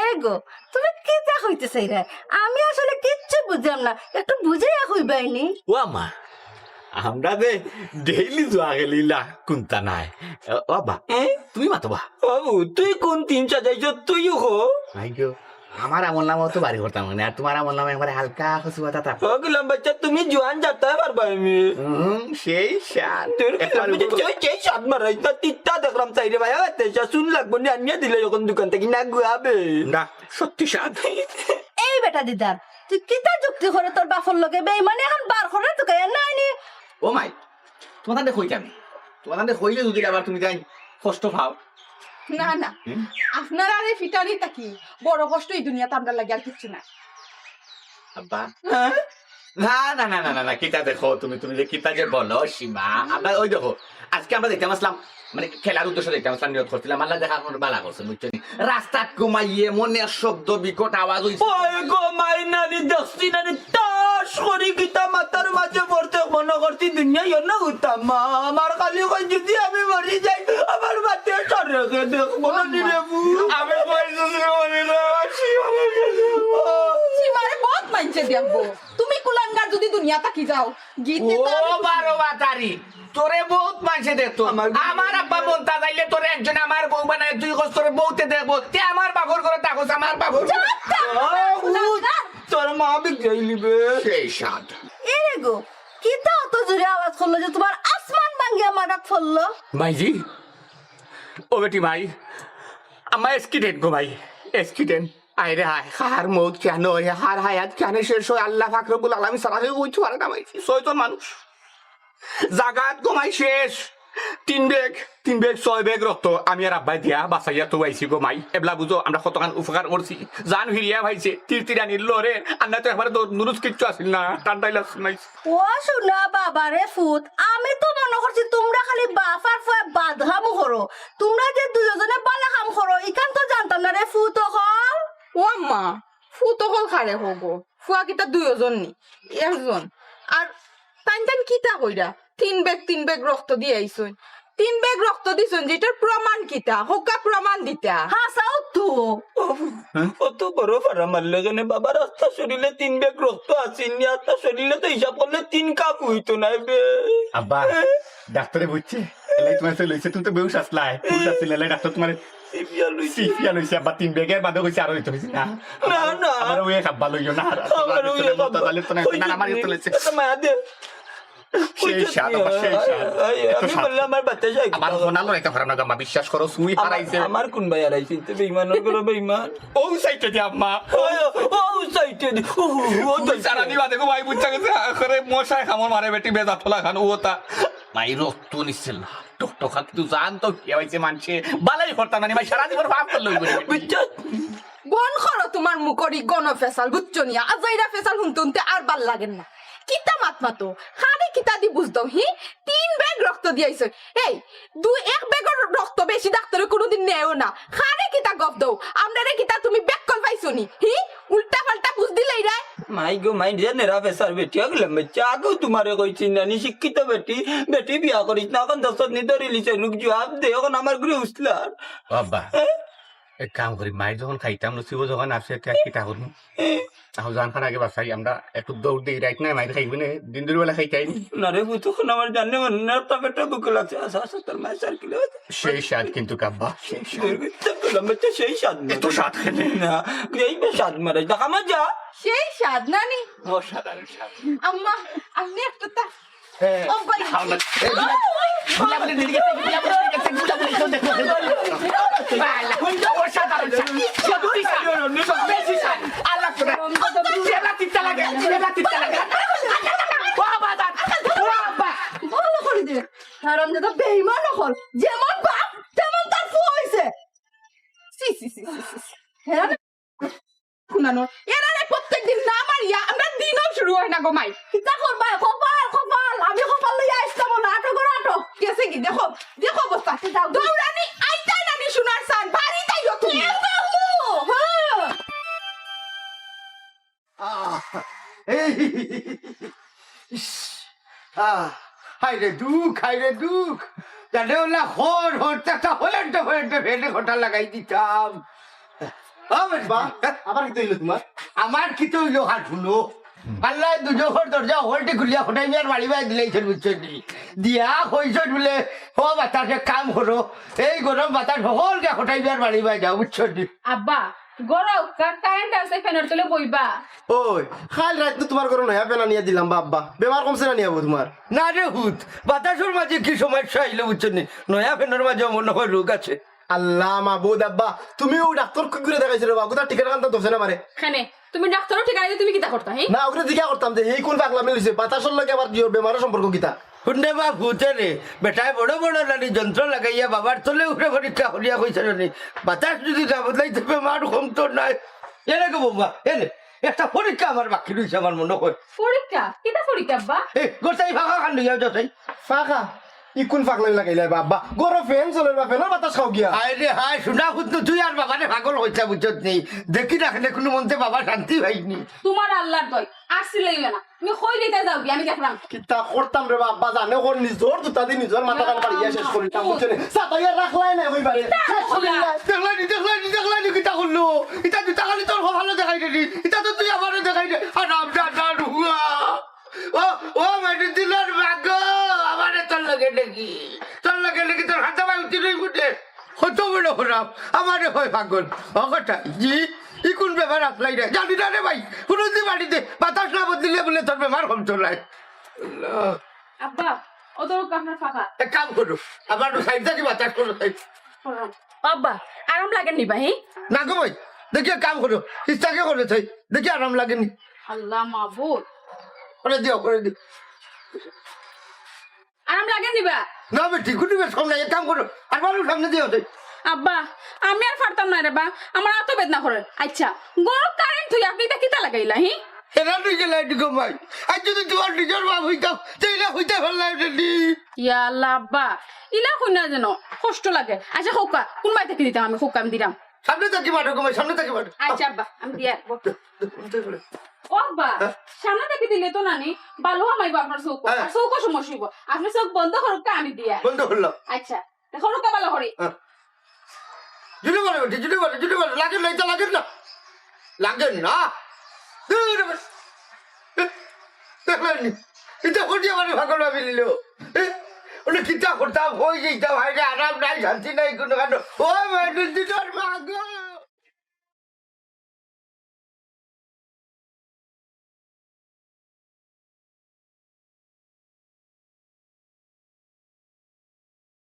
এ গো, তুমি কিতা কইতে চাইরায়? আমি আসলে কিচ্ছু বুঝলাম না, একটু বুঝাইয়া কইবায়নি। ও আম্মা, আমরা যে ডেইলি জুয়া খেলিলা কুন্তা নায়। ও আব্বা, এ? তুমি মাতো বা। বাবু, তুই কোন তিন সাজাইছ, তুইও কো। ভাই গো, আমার আমল নামাও তো ভারি করতাম না, আর তুমার আমল নামা একবারে হালকা কচুপাতা তা। ও গুলাম বাচ্চা, তুমি জুয়ান যাতা পারবায় নি। হুম, সেই স্বাদ। তোর একবার গুলাম বাচ্চা, সেই, সেই স্বাদ মারাইছ না, তিতা দেখলাম চাইরে ভাই, আবার তেসা চুন লাগবো নি, আনিয়া দিলে যখন দোকান থাকি না গুয়াবে। না, সত্যি স্বাদ। এই বেটা দিদার, তুই কিতা যুক্তি করো তোর বাপর লগে? বেইমানি এখন বার করে তো কেন নাইনি? ও মাই, তুমাতানরে কইতাম নি। তুমাতানরে কইলে যদি আবার তুমি তাইন কষ্ট পাও। না, না, হুম? আপনারারে ফিটানি থাকি বড় কষ্ট ই দুনিয়াত আমরার লাগি আর কিচ্ছু না। আব্বা। হ্যাঁ? না, না, না, না, না, না, কিতা দেখো তুমি, তুমি যে কিতা যে বলো, সীমা। আমরা ওই দেখো, আজকে আমরা যাইতাম আছলাম, মানে, খেলার উদ্দেশ্যে যাইতাম আছলাম, নিয়ত করছিলাম, আল্লায় দেখা করি ভালা করছে, বুঝছো নি? রাস্তাত ঘুমাইয়ে মনে শব্দ বিকট আওয়াজ অইছে। ওই গো মাই নানি, দেখছি নানি, ঠাস করি কিতা মাথার মাঝে পড়ছে, মনো করছি দুনিয়াই অন্য উতাম। আমার খালি কই যদি আমি মরি যাই, আমার মাতে সরকে দেখবো না নি রে বু। আমি কই যদি মরি না, আসি আমার কাছে। সীমারে বহুত মাইনষে দেখবো। তুমি কুলাঙ্গার যদি দুনিয়া থাকি যাও, গিতে তো ও আমি বারো বাতারি, তোরে বহুত মাইনষে দেখতো। আমার আমার আব্বা মন্তাজ আইলে তোরে একজন আমার বউ বানায়, তুই কস তোরে বউতে দেখবো। তে আমার বাপর ঘরে থাকস, আমার বাপর ঘরে। চুপ কর! ও, কুলাঙ্গার! তোর মা বি গেইলি বে। সেই স্বাদ। এরে গো, কিতা অত জোরে আওয়াজ করলো যে তুমার আসমান ভাঙ্গিয়া মাথাত পড়লো? মাইজি, ও বেটি মাই, আমার accident গো মাই, accident। আয় রে হায়, কার মউত কেনে অয়, কার হায়াত কেনে শেষ অয়, আল্লাহ পাক রব্বুল আলামিন ছাড়া কেউ কইতো পারে না মাইজি। ছয়জন মানুষ। জাগাত গো মাই শেষ। তিন ব্যাগ, তিন ব্যাগ, ছয় ব্যাগ রক্ত আমি আর আব্বায় দিয়া বাঁচাইয়া তো আইছি গো মাই। এবলা বুঝো, আমরা কতখান উপকার করছি। জান ফিরিয়া পাইছে, তিরতিরানির লড়ে, আর না তো একবারে তো নুরুস কিচ্ছু আছিল না, ঠান্ডাই লাগছে মাই। ও সোনা বাবা রে ফুত, আমি তো মনো করছি তুমরা খালি বাপ আর ফুয়া বাদ কাম করো। তুমরা যে দুইওজনে বালা কাম করো, ইখান তো জানতাম না রে ফুত অকল। ও আম্মা, ফুত অকল কারে কও গো? ফুয়া কিতা দুইওজন নি? একজন। আর তাইন তাইন কিতা কইরা? তিন ব্যাগ, তিন ব্যাগ রক্ত দিয়া আইছইন। তিন ব্যাগ রক্ত দিছইন, যেটার প্রমাণ কিতা? কউক্কা প্রমাণ দিতা। হাছাউ তো। ও, অত বড় ফাড়া মারলে কেনে বাবা? আস্তা শরীলে তিন ব্যাগ রক্ত আছিল নি, আস্তা শরীলে তো হিসাব করলে তিন কাপ অইতো নায় বে। আব্বা, ডাক্তারে বুঝছে, এলাই তুমার ছেলে অইছে, তুমি তো বেহুশ আছলায়, হুশ আছিল, এলাই ডাক্তার তুমার সিপিয়া লইছে। সিপিয়া লইছে, আব্বা তিন ব্যাগের বাদে কইছে আরো অইতো নায়। না, না। আমার ওই এক আব্বা লইও না, আর আমার ওই এক আব্বা। তাহলে তো না, না, আমার ইয়ে তো লইছে। এত মায়া দে। সেই স্বাদ, আবার সেই স্বাদ। আই, আই, এত আমি স্বাদ। বললাম, আমার বাচ্চা চাই। আবার ফোন আলো, এটা হারাম না, আম্মা, বিশ্বাস করো, সুই আমার, হারাইছে। আমার কোন ভাই হারাইছে? তো বেইমানর ঘরো বেইমান। ও সাইডে দি, আম্মা। ও, ও সাইডে দি। ও, ও, ও তুই সারা দিবা দেখো, ভাই, বুঝছা গেছে, করে মশায় কামড় মারে বেটি, বেজা ফলা খান, ও তা। মাই রক্ত নিছিল না। টকটকা কিন্তু জান তো কে হইছে মানষে। বালাই করতাম না, মাই সারা জীবন পাপ করলো, বুঝছো? বন্ধ করো তুমার মুখর ই গণ ফেসাল, বুঝছো নি? আজাইরা ফেসাল হুনতে হুনতে আর বালা লাগের না। কিতা মাত মাতো? কারে কিতা দি বুঝ দেও, হি? তিন ব্যাগ রক্ত দিয়া আইছইন। এই, দুই, এক ব্যাগর রক্ত বেশি ডাক্তারে কুনুদিন নেয়ও না। কারে কিতা গফ দেও? আমরারে কিতা তুমি বেক্কল পাইছো নি? হি? উল্টা পাল্টা বুঝ দিলাইরায়। মাই গো মাই, যে নেরা ফেসার বেটি, আগলে মেচ্চা, আগেও তুমারে কইছি না নি, শিক্ষিত বেটি, বেটি বিয়া করিস না, অখন দশত নি ধরিলিছে, নুক জুয়াব দে, অখন আমার ঘুরে উছলার। ও আব্বা, হ্যাঁ? এক কাম করি, মাই যখন খাইতাম, নসিবো যখন আছে, তে কিতা করমু? তাও জান খান আগে বাঁচাই, আমরা একটু দৌড় দেই, রাইত নাই মাইর খাইবো নে, দিন দুপুর বেলা খাইতাই নি। না রে, তুই তখন আমার জানে মনে না, একটা বেটা বুকে লাগছে, আচ্ছা, আচ্ছা, তোর মায়ের সার কিলো। সেই স্বাদ কিন্তু কাব্বা, সেই স্বাদ। তোর তো লম্বা তো সেই স্বাদ না। এত স্বাদ খেলে। না, এই বেশ স্বাদ মারে, দেখা মজা। সেই স্বাদ নানি। অসাধারণ স্বাদ। আম্মা, আপনি একটু তা হ্যাঁ। ও ভাই। খাও না। এই গুলা-, গুলাগুলি নিয়ে গেছে, গুলাগুলি নিয়ে গেছে, গুলাগুলি কেউ দেখলো, কেউ দেখলো। বালা, অসাধারণ স্বাদ। সত্যি স্বাদ। সব বেশি স্বাদ। আল্লাহ করে। জেলা তিতা লাগে, জেলা তিতা লাগে। ও বাবা, ও বাবা। ভালো করে দে। হারামজাদা বেইমান অকল, যেমন বাপ তেমন তার ফুয়া অইছে। ছি, ছি, ছি, ছি, ছি, ছি। হ্যাঁ? কুনানো, এরারে প্রত্যেক দিন না মারিয়া আমরা দিনও শুরু হয় না গো মাই। কিতা করবা? কপাল, কপাল, আমি কপাল লইয়া আইছলাম না, আটো করো, আটো। গেছে কি? দেখো, দেখো অবস্থা। দৌড়ানি আইতায় নানি সোনার চান, বাড়িত আইও তুমি। হ্যাঁ। আহ, এই, ইস, আহ, হায় রে দুখ, হায় রে দুখ। জানে ওলা হর, হর, তা, তা, হয়ের দে, হয়ের দে, ফেলে খোটা লাগাই দিতাম। ও, বেশ বা, বা। আবার কিতা অইলো তোমার? আমার কিতা অইলো, হাত হুনো। আল্লায় দুজখর দরজা হকলটি খুলিয়া খোটাই মিয়ার বাড়ি বাই দিলাইছইন, বুঝছো নি? দিয়া কইছইন বুলে, "ও বাতাস, এক কাম করো, এই গরম বাতাস হকলকে খোটাই মিয়ার বাড়ি বাই যাও", বুঝছো নি? আব্বা, গরম কা-, কারেন্ট আছে, ফ্যানের তলে বইবা। ওই, কাইল রাইত তো তোমার ঘরো নয়া ফ্যান আনিয়া দিলাম বা আব্বা, বেমার কমছে না নি আবু তোমার? না রে হুত, বাতাসর মাঝে কি সমস্যা আইলো বুঝছো নি? নয়া ফ্যানের মাঝে মনে হয় রোগ আছে। আল্লাহ মাবুদ আব্বা, তুমি ও ডাক্তর কি করে দেখাইছো রে বা? কোথা টিকার কান্তা ধরছে না মারে? কেনে, তুমি ডাক্তরর ঠিকানা দিয়া তুমি কিতা করতা, হে? না, ওগুলো জিজ্ঞা করতাম যে এই কোন পাগলামি লইছে, বাতাসর লগে আবার জিওর বেমারর সম্পর্ক কিতা? হুনরে বা ফুতে রে, বেটায় বড় বড় নানি যন্ত্র লাগাইয়া বাবার তলে উপরে পরীক্ষা করিয়া কইছে নি, বাতাস যদি না বদলাই তো বেমার কমতো নায়। এরে গো বৌমা, এরে, একটা পরীক্ষা আমার বাকি রইছে আমার মনে হয়। পরীক্ষা? কিতা পরীক্ষা আব্বা? এ, গোটাই ফাঁকা খান লইয়া যাও তাই। ফাঁকা? ই কোন পাগলামি লাগাইলা বা আব্বা? গরো ফ্যান চলের বা ফ্যানর বাতাস খাও গিয়া। হায় রে হায়, সোনা পুত্র, তুই আর বাবারে পাগল কইছা বুঝছত নি। দেখি না কেনে কোনো মন্তে বাবা শান্তি পাইনি। তোমার আল্লাহর দয়, আর চিল্লাইও না। তুমি কই দিতে যাও গিয়া, আমি দেখরাম। কিতা করতাম রে বা আব্বা, জানে কোন নিজর জুতা দি নিজর মাথা কান পাড়িয়া শেষ করিতাম, বুঝছো নি? সাতাইয়া রাখলাই না কইবারে। কিতা শেষ করিলাই। দেখলাইনি, দেখলাইনি, দেখলাইনি কিতা করলো? ইতা জুতা খালি তোর কপালো দেখাই রে। ইতা তো তুই আমারে দেখাই রে। আর রাম যা যা রুহুয়া। ও, ও, মেডিসিনের মাগো, আমারে তোর লগে দেখি। তোর লগে দেখি, তোর হাতে ভাই উঠি রই ফুটে। কত বড় হরাম, আমারে হয় পাগল। ও কথা, জি, ই কোন ব্যাপার আসলাই রে? জানি না রে ভাই, কোনোদিন বাড়িতে বাতাস না বদলিলে বলে তোর বেমার কম চলায়। আব্বা, ও তো আপনার ফাঁকা। এক কাম করো, আমার সাইড থাকি বাতাস করো, সাইড। আব্বা, আরাম লাগে নি বা, হি? না গো ভাই, দেখি এক কাম করো, ইচ্ছাকে করে থাই, দেখি আরাম লাগে নি। আল্লাহ মাবুদ। করে দিও, করে দিও। আরাম লাগে নি বা? না বেটি, কোনো বেশ কম নাই, এক কাম করো, আর বারো সামনে দিও থাই। আব্বা, আমি আর পারতাম না রে বা, আমার এত বেদনা করে। আচ্ছা, গরম কারেন্ট তুই আপনি এটা কিতা লাগাইলা, হি? এরা তুই গেলে একটু ঘুমাই। আর যদি তোমার নিজের বাপ হইতাম, তো এরা হইতে পারলাম না নি। ইয়া আল্লাহ আব্বা, ইলা কই না যেন, কষ্ট লাগে। আচ্ছা, খোকা, কোন বাড়ি থাকি দিতাম আমি, খোকা আমি দিলাম। সামনে থাকি মাঠো ঘুমাই, সামনে থাকি মাঠো। আচ্ছা আব্বা, আমি দিয়া আসবো। ও আব্বা, হ্যাঁ? সামনে থাকি দিলে তো নানি, ভালো আমাইবো আপনার চোখ। হ্যাঁ। আর চোখও সমস্যা হইব। আপনি চোখ বন্ধ করুক, আমি দিয়া। বন্ধ করলাম। আচ্ছা। দেখো, রুকা ভালো করি। হ্যাঁ। জুড়ে বলো বেটি, জুড়ে বলো, জুড়ে বলো। লাগে না, এটা লাগে না। লাগে না। দূর বেটা। দেখলেন নি? এটা করিয়া মানে পাগল ভাবি নিল। এ? ওটা কিতা করতাম, হয়ে যেতাম, হায় রে, আরাম নাই, শান্তি নাই, কোনো কাণ্ড। ও, মেডিসিনের পাগল।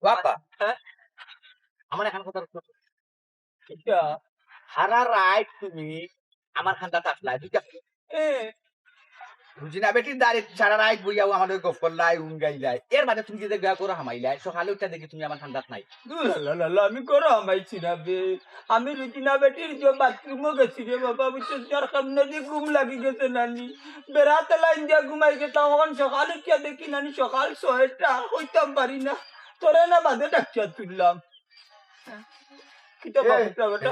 বাবা, হ্যাঁ? আমার এখন কথা হচ্ছে, কিতা? সারা রাইত তুমি আমার খান্দা থাকলা, ঠিক আছে? এ। বুঝি না, বেটির দাঁড়ে সারা রাইত বইয়াও আমার লগে গপ করলাই, উন গাইলাই। এর বাদে তুমি যদি গা করো হামাইলাই, সকালে উঠে দেখি তুমি আমার খান্দাত নাই। লা, লা, লা, লা, আমি করো হামাইছি না বে। আমি রুজিনা বেটির যে বাথরুমও গেছি রে বাবা, বুঝছো? যার সামনে দিয়ে ঘুম লাগি গেছে নানি। বেড়াতে লাইন দিয়া ঘুমাই গেতাম, তখন সকালে উঠিয়া দেখি নানি সকাল ছয়টা, কইতাম পারি না। তোরে না বাদে ডাকিয়া তুললাম। কিতা এ। বাবা, কিতা বেটা?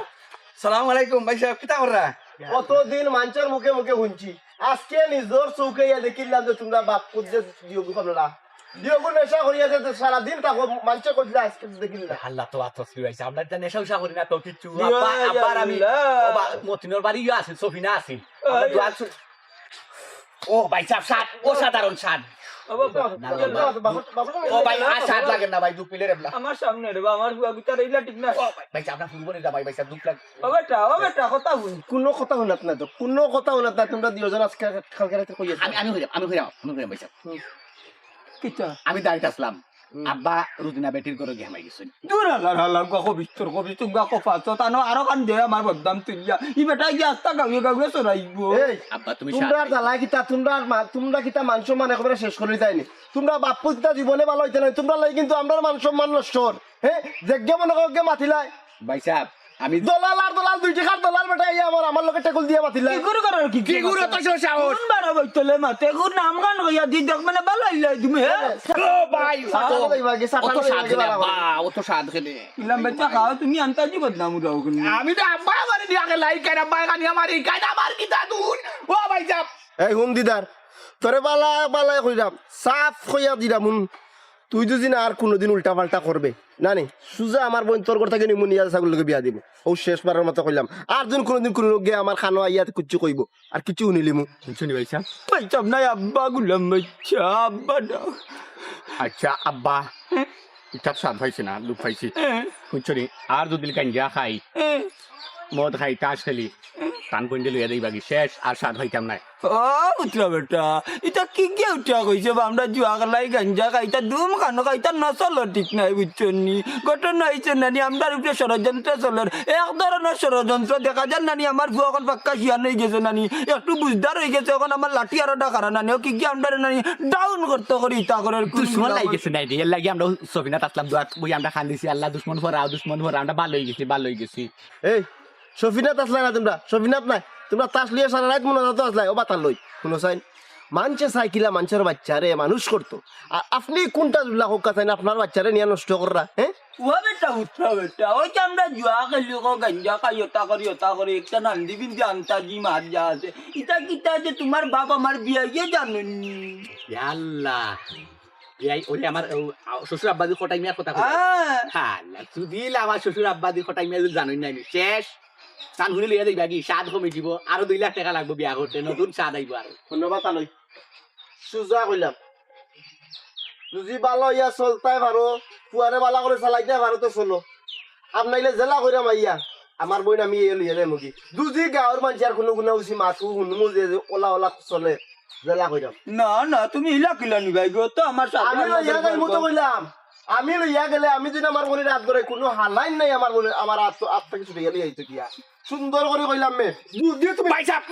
সালাম আলাইকুম ভাই সাহেব, কিতা কররা? কতদিন মানষর মুখে মুখে হুনছি, আজকে নিজর চউখে ইয়া দেখিলাম যে তুমরা বাপ পুত যে দিওগু কমলা। দিওগু নেশা করিয়া যে সারাদিন থাকো, মানষে কইলা আজকে দেখিলাম। আল্লাহ তো আতস কি হইছে, আমরা তো নেশা উশা করি না তো কিচ্ছু। দিও, আব্বা, ইয়া আব্বার আমি, আল্লাহ। ও বা-, মতিনর বাড়ি ইয়া আছে, সফিনা আছে। আমরা আই। দোয়া শু-, ও ভাই সাহেব, স্বাদ, অসাধারণ স্বাদ। ও বাবা, না, না, না। বাবা, বাবা, বাবা, ও ভাই, আর স্বাদ লাগে না ভাই, দুঃখ পেলে রে বলা। আমার সামনে রে বা, আমার বুয়া গুতার এইলা ঠিক না। ও ভাই, ভাই সাহেব, আপনার ফুল বলে যা ভাই, ভাই সাহেব, দুঃখ লাগে। ও বেটা, ও বেটা, কথা হুন। কোনো কথা হুনাত না তো, কোনো কথা হুনাত না। তুমরা দুইজন আজকে কালকে রাতে কই আছো? আমি, আমি হইলাম, আমি হইলাম, আমি হইলাম ভাই সাহেব। হুম। কিতা? আমি দাঁড়িয়ে আসলাম। আব্বা রুদিনা বেটির ঘরো গিয়া হামাই গেছইন। দূর আল্লাহ আল্লাহ, গা কবিস্তর কবিস্তর গা কফা তো তানো আরো কান দে আমার বদনাম তুলিয়া। ই বেটা গিয়া আস্তা গাউয়ে গাউয়ে চড়াইবো। এই, আব্বা তুমি তোমরা আর জ্বালা কিতা, তোমরা আর মা- তোমরা কিতা মান সম্মান একেবারে শেষ করি যায়নি। তোমরা বাপ্পু কিতা জীবনে ভালো হইতে নাই, তোমরা লাই কিন্তু আমরার মান সম্মান নষ্ট অর। হ্যাঁ, যেগে মনে কর ওগে মাতিলাই। ভাই সাহেব, আমি দলাল আর দলাল, দুই টেকার দলাল বেটা, এই আমার আমার লগে টেকুল দিয়া মাতিলাই। কি গুরু করার কি কি গুরু তো সে সাহস? কোন বারো বইতলে মাতে গুরু নাম গান কইয়া দি দেখ মানে বালাই লাই তুমি, হ্যাঁ? ও ভাই, সাতানো অত- লইবা গি, সাতানো অত স্বাদ লইবা গি খেলে বাবা। আব্বা, অত স্বাদ খেলে। ইলাম বেচা খাও তুমি আন্তাজি বদনাম উড়াও কোন। আমি তো আব্বা আমার দিকে লাই কেন আব্বা এখানে আমার এই কাজ আমার কিতা দুন? ও ভাই সাহেব, এই হুন দিদার, তোরে বালা বালা কইরাম, সাফ কইয়া দিরাম হুন। তুই যদি না আর কোনোদিন উল্টা পাল্টা করবে না নি, সুজা আমার বইন তোর ঘর থাকি নিমু নিয়া ছাগল লগে বিয়া দিমু। ও শেষবারর মতো কইলাম, আর যদি কোনোদিন কোনো লোকে আমার খানো আইয়া কিচ্ছু কইবো, আর কিচ্ছু হুনিলিমু। শুনি ভাই সাহেব। পাইতাম না আব্বা গুলাম বাচ্চা আব্বা না। আচ্ছা আব্বা, ইতাত স্বাদ পাইছি না, দুখ পাইছি। শুনছো নি? আর যদি গাঞ্জা খাই, মদ খাই, তাস খেলি, তান কইন্ডে লইয়া দেইবা কি শেষ, আর স্বাদ পাইতাম নাই। ও উঠরা বেটা, ইতা কি গিয়া উঠরা কইছে বা আমরা জুয়া খেলাই গাঞ্জা খাই, ইতা দুম খানো খাই, ইতা নসল ঠিক নাই বুঝছো নি? ঘটনা হইছে না নি, আমরার উপরে ষড়যন্ত্র চলের, এক ধরনের ষড়যন্ত্র দেখা যার না নি, আমার ফুয়া অখন পাক্কা শিয়ান হই গেছে না নি, একটু বুঝদার হই গেছে, অখন আমার লাঠি আরো ডাকারা না নি, ও কি কি আমরারে না নি ডাউন করতে করি ইতা করে দুশ্মন লাগি গেছে নাই রে, এর লাগি আমরা সফিনাত আসলাম দুয়াত বই আমরা খান দিছি, আল্লাহ দুশ্মন ফরাও, দুশ্মন ফরাও, আমরা ভালো হই গেছি, ভালো হই গেছি। এই, সফিনাত আসলাই না তোমরা, সফিনাত নাই। তোমরা তাস লইয়া সারা রাত মনে হতো আসলাই, ও বাতার লই। শুনো চাইন, মানষে চাই কিলা মানষর বাচ্চারে মানুষ করতো। আর আপনি কোনটা জুল্লা হোক চাইন আপনার বাচ্চারে নিয়া নষ্ট কররা, হ্যাঁ? ও বেটা উঠরা বেটা, ওই যে আমরা জুয়া খেলি কো গাঞ্জা খাই, ওটা করি, ওটা করি, একটা নান্দি বিন্দি আন্তাজি মাত যা আছে। ইতা কিতা যে তোমার বাপ আমার বিয়া গিয়ে জানেননি। ইয়া আল্লাহ। এই ওরে আমার ও, আ, শ্বশুর আব্বাজি কটাই মিয়ার কথা কই। হ্যাঁ। হ্যাঁ, আল্লাহ। যদি আমার শ্বশুর আব্বাজি কটাই মিয়া যদি জানোই নাই নি, শেষ। তান হুনি লইয়া যাইবা কি? স্বাদ কমি দিব। আরো দুই লাখ টাকা লাগবো বিয়া করতে। নতুন স্বাদ আইবো আরো। ধন্যবাদ আলই। সুজা কইলাম। যদি ভালো ইয়া চলতায় পারো, পুয়ারে বালা করে চালাইতে পারো তো চলো। আর নাইলে জেলা কইরা মাইয়া, আমার বইন আমি এই লইয়া যাই মুগি। দুজি গাঁওর মানষে আর কোনো গুণা উসি মাতু হুনমু যে যে ওলা ওলা চলে, জেলা কইরাম। না না, তুমি ইলা কিলা নিবাই গো, তো আমার সাথে আমি আল্লাহ লইয়া দরবার যাই মতো করো। কইলাম। আমি লইয়া গেলে আমি যদি আমার বইনর আত ধরে কোনো হালাইন নাই আমার বইনর, আমার আত আত থাকি ছুটে গেলে এই তো গিয়া। সুন্দর করে কইলাম মে। বুদ্ধি তুমি ভাই সাহেব।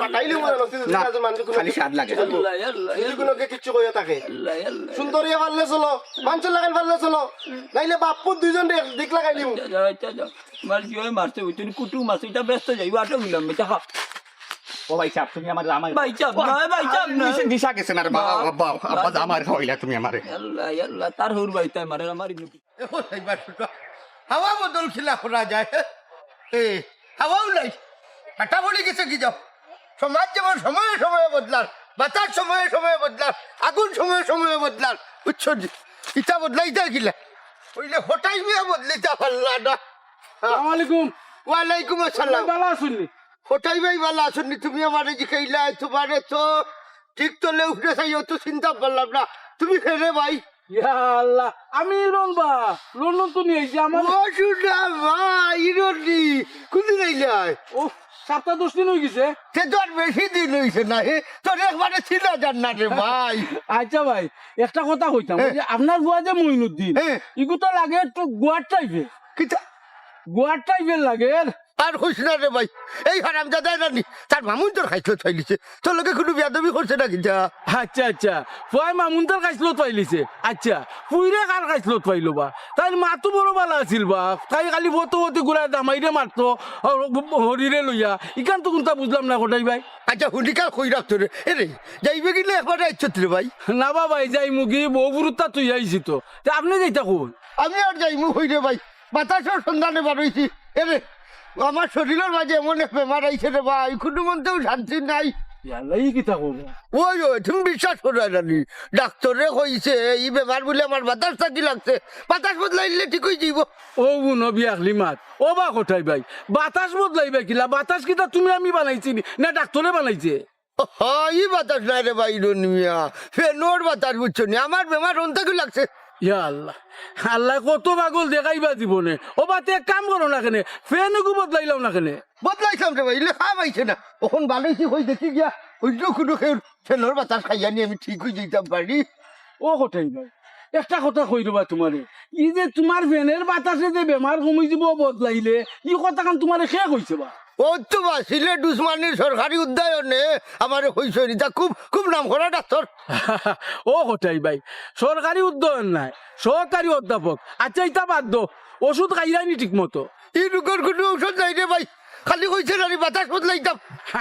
পাঠাইলে মনে হচ্ছে যে না, কাজে মানুষ কোনো খালি স্বাদ লাগে। আল্লাহ, আল্লাহ, যদি কোনো কিছু কইয়া থাকে। আল্লাহ, আল্লাহ। সুন্দর ইয়া পারলে চলো, মানষর লাগান পারলে চলো। নাইলে বাপ্পুর দুইজন দেখ দিক লাগাই নিমু। আচ্ছা, আচ্ছা, আচ্ছা। তোমার জয় মারছে, ওই তুমি কুটুম আছে, এটা ব্যস্ত যাইবো, আটো গুলাম, এটা হা। ও ভাই সাহেব, তুমি আমার আমার ভাই সাহেব, না, ভাই সাহেব, না। দিশা গেছে না রে বাবা, বাবা, আব্বা, আমার খাওয়াইলা তুমি আমারে। আল্লাহ, আল্লাহ, তার হুর ভাই তাই মারে আমার ইনু। দেখো, এইবার শুনো। হাওয়া বদল খিলা করা যায়। এ, হাওয়াও নাই। ফাটা পড়ি গেছে কি যাও? সমাজ যেমন সময়ে সময়ে বদলার, বাতাস সময়ে সময়ে বদলার, আগুন সময়ে সময়ে বদলার। বুঝছো নি? ইটা বদলাইতা কিলা? অইলে হঠাৎ মিয়া বদলিতা পারলা না। আসসালামু আলাইকুম। ওয়ালাইকুম আসসালাম। ভালা আছইন নি? হঠাৎ ভাই ভালা আছইন নি? তুমি আমারে জিকাইলা, তোমারে তো ঠিক তলে উঠে চাই, অত চিন্তা করলাম না। তুমি কেনে ভাই? ইয়া আল্লাহ, আমি ইরন বা, লন্ডন তো নিয়ে আইছি আমার। ও শুনা ভাই, ইরনি, কোনদিন আইলাই? ও, সপ্তাহ দশ দিন হয়ে গেছে। তে তোর বেশি দিন হইছে না, হে? তোর একবারে চিনা যার না রে ভাই। আচ্ছা ভাই, একটা কথা কইতাম, হ্যাঁ। ওই যে আপনার বুয়া যে মইনুদ্দিন, হ্যাঁ। ইগু তো লাগে একটু গোয়ার টাইপের। কিতা? গোয়ার টাইপের লাগে। আর কইস না রে ভাই, এই হারামজাদা ইরনি, তার মামুন তোর খাইছলত পাইলিছে, তোর লগে কোনো বেয়াদবি করছে না কিতা? আচ্ছা, আচ্ছা, ফুয়ায় মামুন তোর খাইছলত পাইলিছে। আচ্ছা, ফুইরে কার খাইছলত পাইলো বা? তাইর মা তো বড় ভালা আছিল বা, তাই খালি ফটো ফটো গুলা দামাইরে মারতো, হরিরে লইয়া, ইখান তো কোনটা বুঝলাম না কটাই ভাই। আচ্ছা, হুনিকার কই রাখতো রে, এ রে, যাইবে কিনা একবারে আইছত রে ভাই? না বা ভাই, যাইমু গি, বউ বুরুত্তা তুই আইছি তো, তে আপনি যাইতা কই? আমি আর যাইমু কই রে ভাই, বাতাসর সন্ধানে বারইছি। এ রে, আমার শরীরর মাঝে এমন এক বেমার আইছে রে ভাই, কোনো মন্তেও শান্তি নাই। ইয়াল্লা, ই কিতা করবো? ওই, ওই, তুমি বিশ্বাস করো না নি? ডাক্তরে কইছে, ই বেমার বুলে আমার বাতাস থাকি লাগছে, বাতাস বদলাইলে ঠিক হয়ে যাইব। ও বুনো বিয়াখলি মাত, ও বা কটাই ভাই, বাতাস বদলাইবা কিলা? বাতাস কিতা তুমি আমি বানাইছি নি, না ডাক্তরে বানাইছে? হ, ই বাতাস নাই রে ভাই, রনি মিয়া, ফেনোর বাতাস বুঝছো নি? আমার বেমার হন থাকি লাগছে। ইয়া আল্লাহ, আল্লাহ কত পাগল দেখাইবা জীবনে। ও বা তে এক কাম করো না কেনে, ফেন এগু বদলাইলাও না কেনে? বদলাইতাম রে ভাই, ইলে কাম আইছে না। অখন বানাইছি কই দেখি গিয়া, অইন্য কোনো কেউ ফেনোর বাতাস খাইয়া নি আমি ঠিক হয়ে যাইতাম পারি। ও কটাই ভাই, একটা কথা কই রে বা তুমারে, ই যে তুমার ফ্যানের বাতাসে যে বেমার কমি যিবো বদলাইলে, ই কথাখান তুমারে কে কইছে বা? অউ তো বা সিলেট উসমানীর সরকারি উদ্যায়নে আমারে কইছইন, ইতা খুব, খুব নাম করা ডাক্তর। ও কটাই ভাই, সরকারি উদ্যায়ন নায়, সহকারী অধ্যাপক। আচ্ছা, ইতা বাদ দেও, ওষুধ খাইরায়নি ঠিক মতো? ই রোগর কুনু ঔষধ নাই রে ভাই, খালি কইছে নানি বাতাস বদলাইতাম।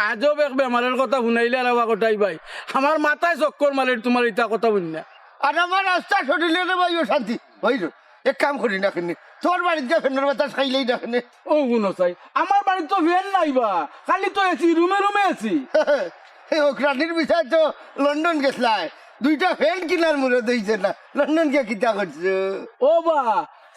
আজব এক বেমারের কথা হুনাইলে আর বা কটাই ভাই, আমার মাথায় চক্কর মারের তুমার ইতা কথা হুনিয়া। আর আমার আস্তা শরীরে রে ভাই অশান্তি। ওই রে, এক কাম করি না কেনে, তোর বাড়িত গিয়া ফ্যানের বাতাস খাইলেই না কেনে। ও হুনো চাই, আমার বাড়িত তো ফ্যান নাই বা, খালি তো এসি, রুমে রুমে এসি। এই হকরানির বিষয় তো লন্ডন গেছলায়, দুইটা ফ্যান কিনার মুরদ অইছে না, লন্ডন গিয়া কিতা করছো? ও বা,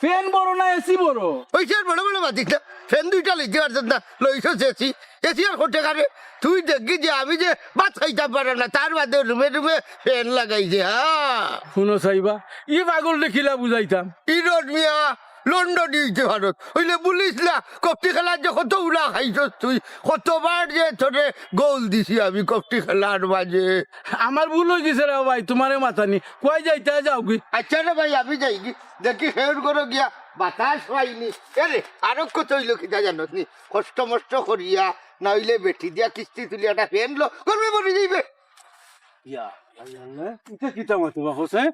ফ্যান বড় না এসি বড়? অইছে আর বড় বড় মাতিস না, ফ্যান দুইটা লইতে পারছত না, লইছস এসি। এসি আর কটে কারে? তুই দেখবি যে আমি যে ভাত খাইতাম পারে না, তার বাদে রুমে রুমে ফ্যান লাগাইছে, হ্যাঁ। হুনো চাইবা, ই পাগলরে কিলা বুঝাইতাম? ইরোড মিয়া, লন্ডনি অইতে পারত, অইলে বুলিস না, কপটি খেলার যে কত উড়া খাইছস তুই, কতবার যে তোরে গোল দিছি আমি কপটি খেলার মাঝে। আমার ভুল অই গেছে রে ভাই, তুমারে মাতানি, কই যাইতা যাওগি। আচ্ছা রে ভাই, আমি যাইগি, দেখি হেউর ঘরো গিয়া বাতাস পাইনি। এরে, আরো কত অইলো কিতা জানত নি? কষ্ট মষ্ট করিয়া, না অইলে বেটি দিয়া কিস্তি তুলিয়া একটা ফ্যান লো, গরমে মরি যাইবে। ইয়া, আল্লাহ, আল্লাহ, ইটা কিতা মাতো বা হোসেন?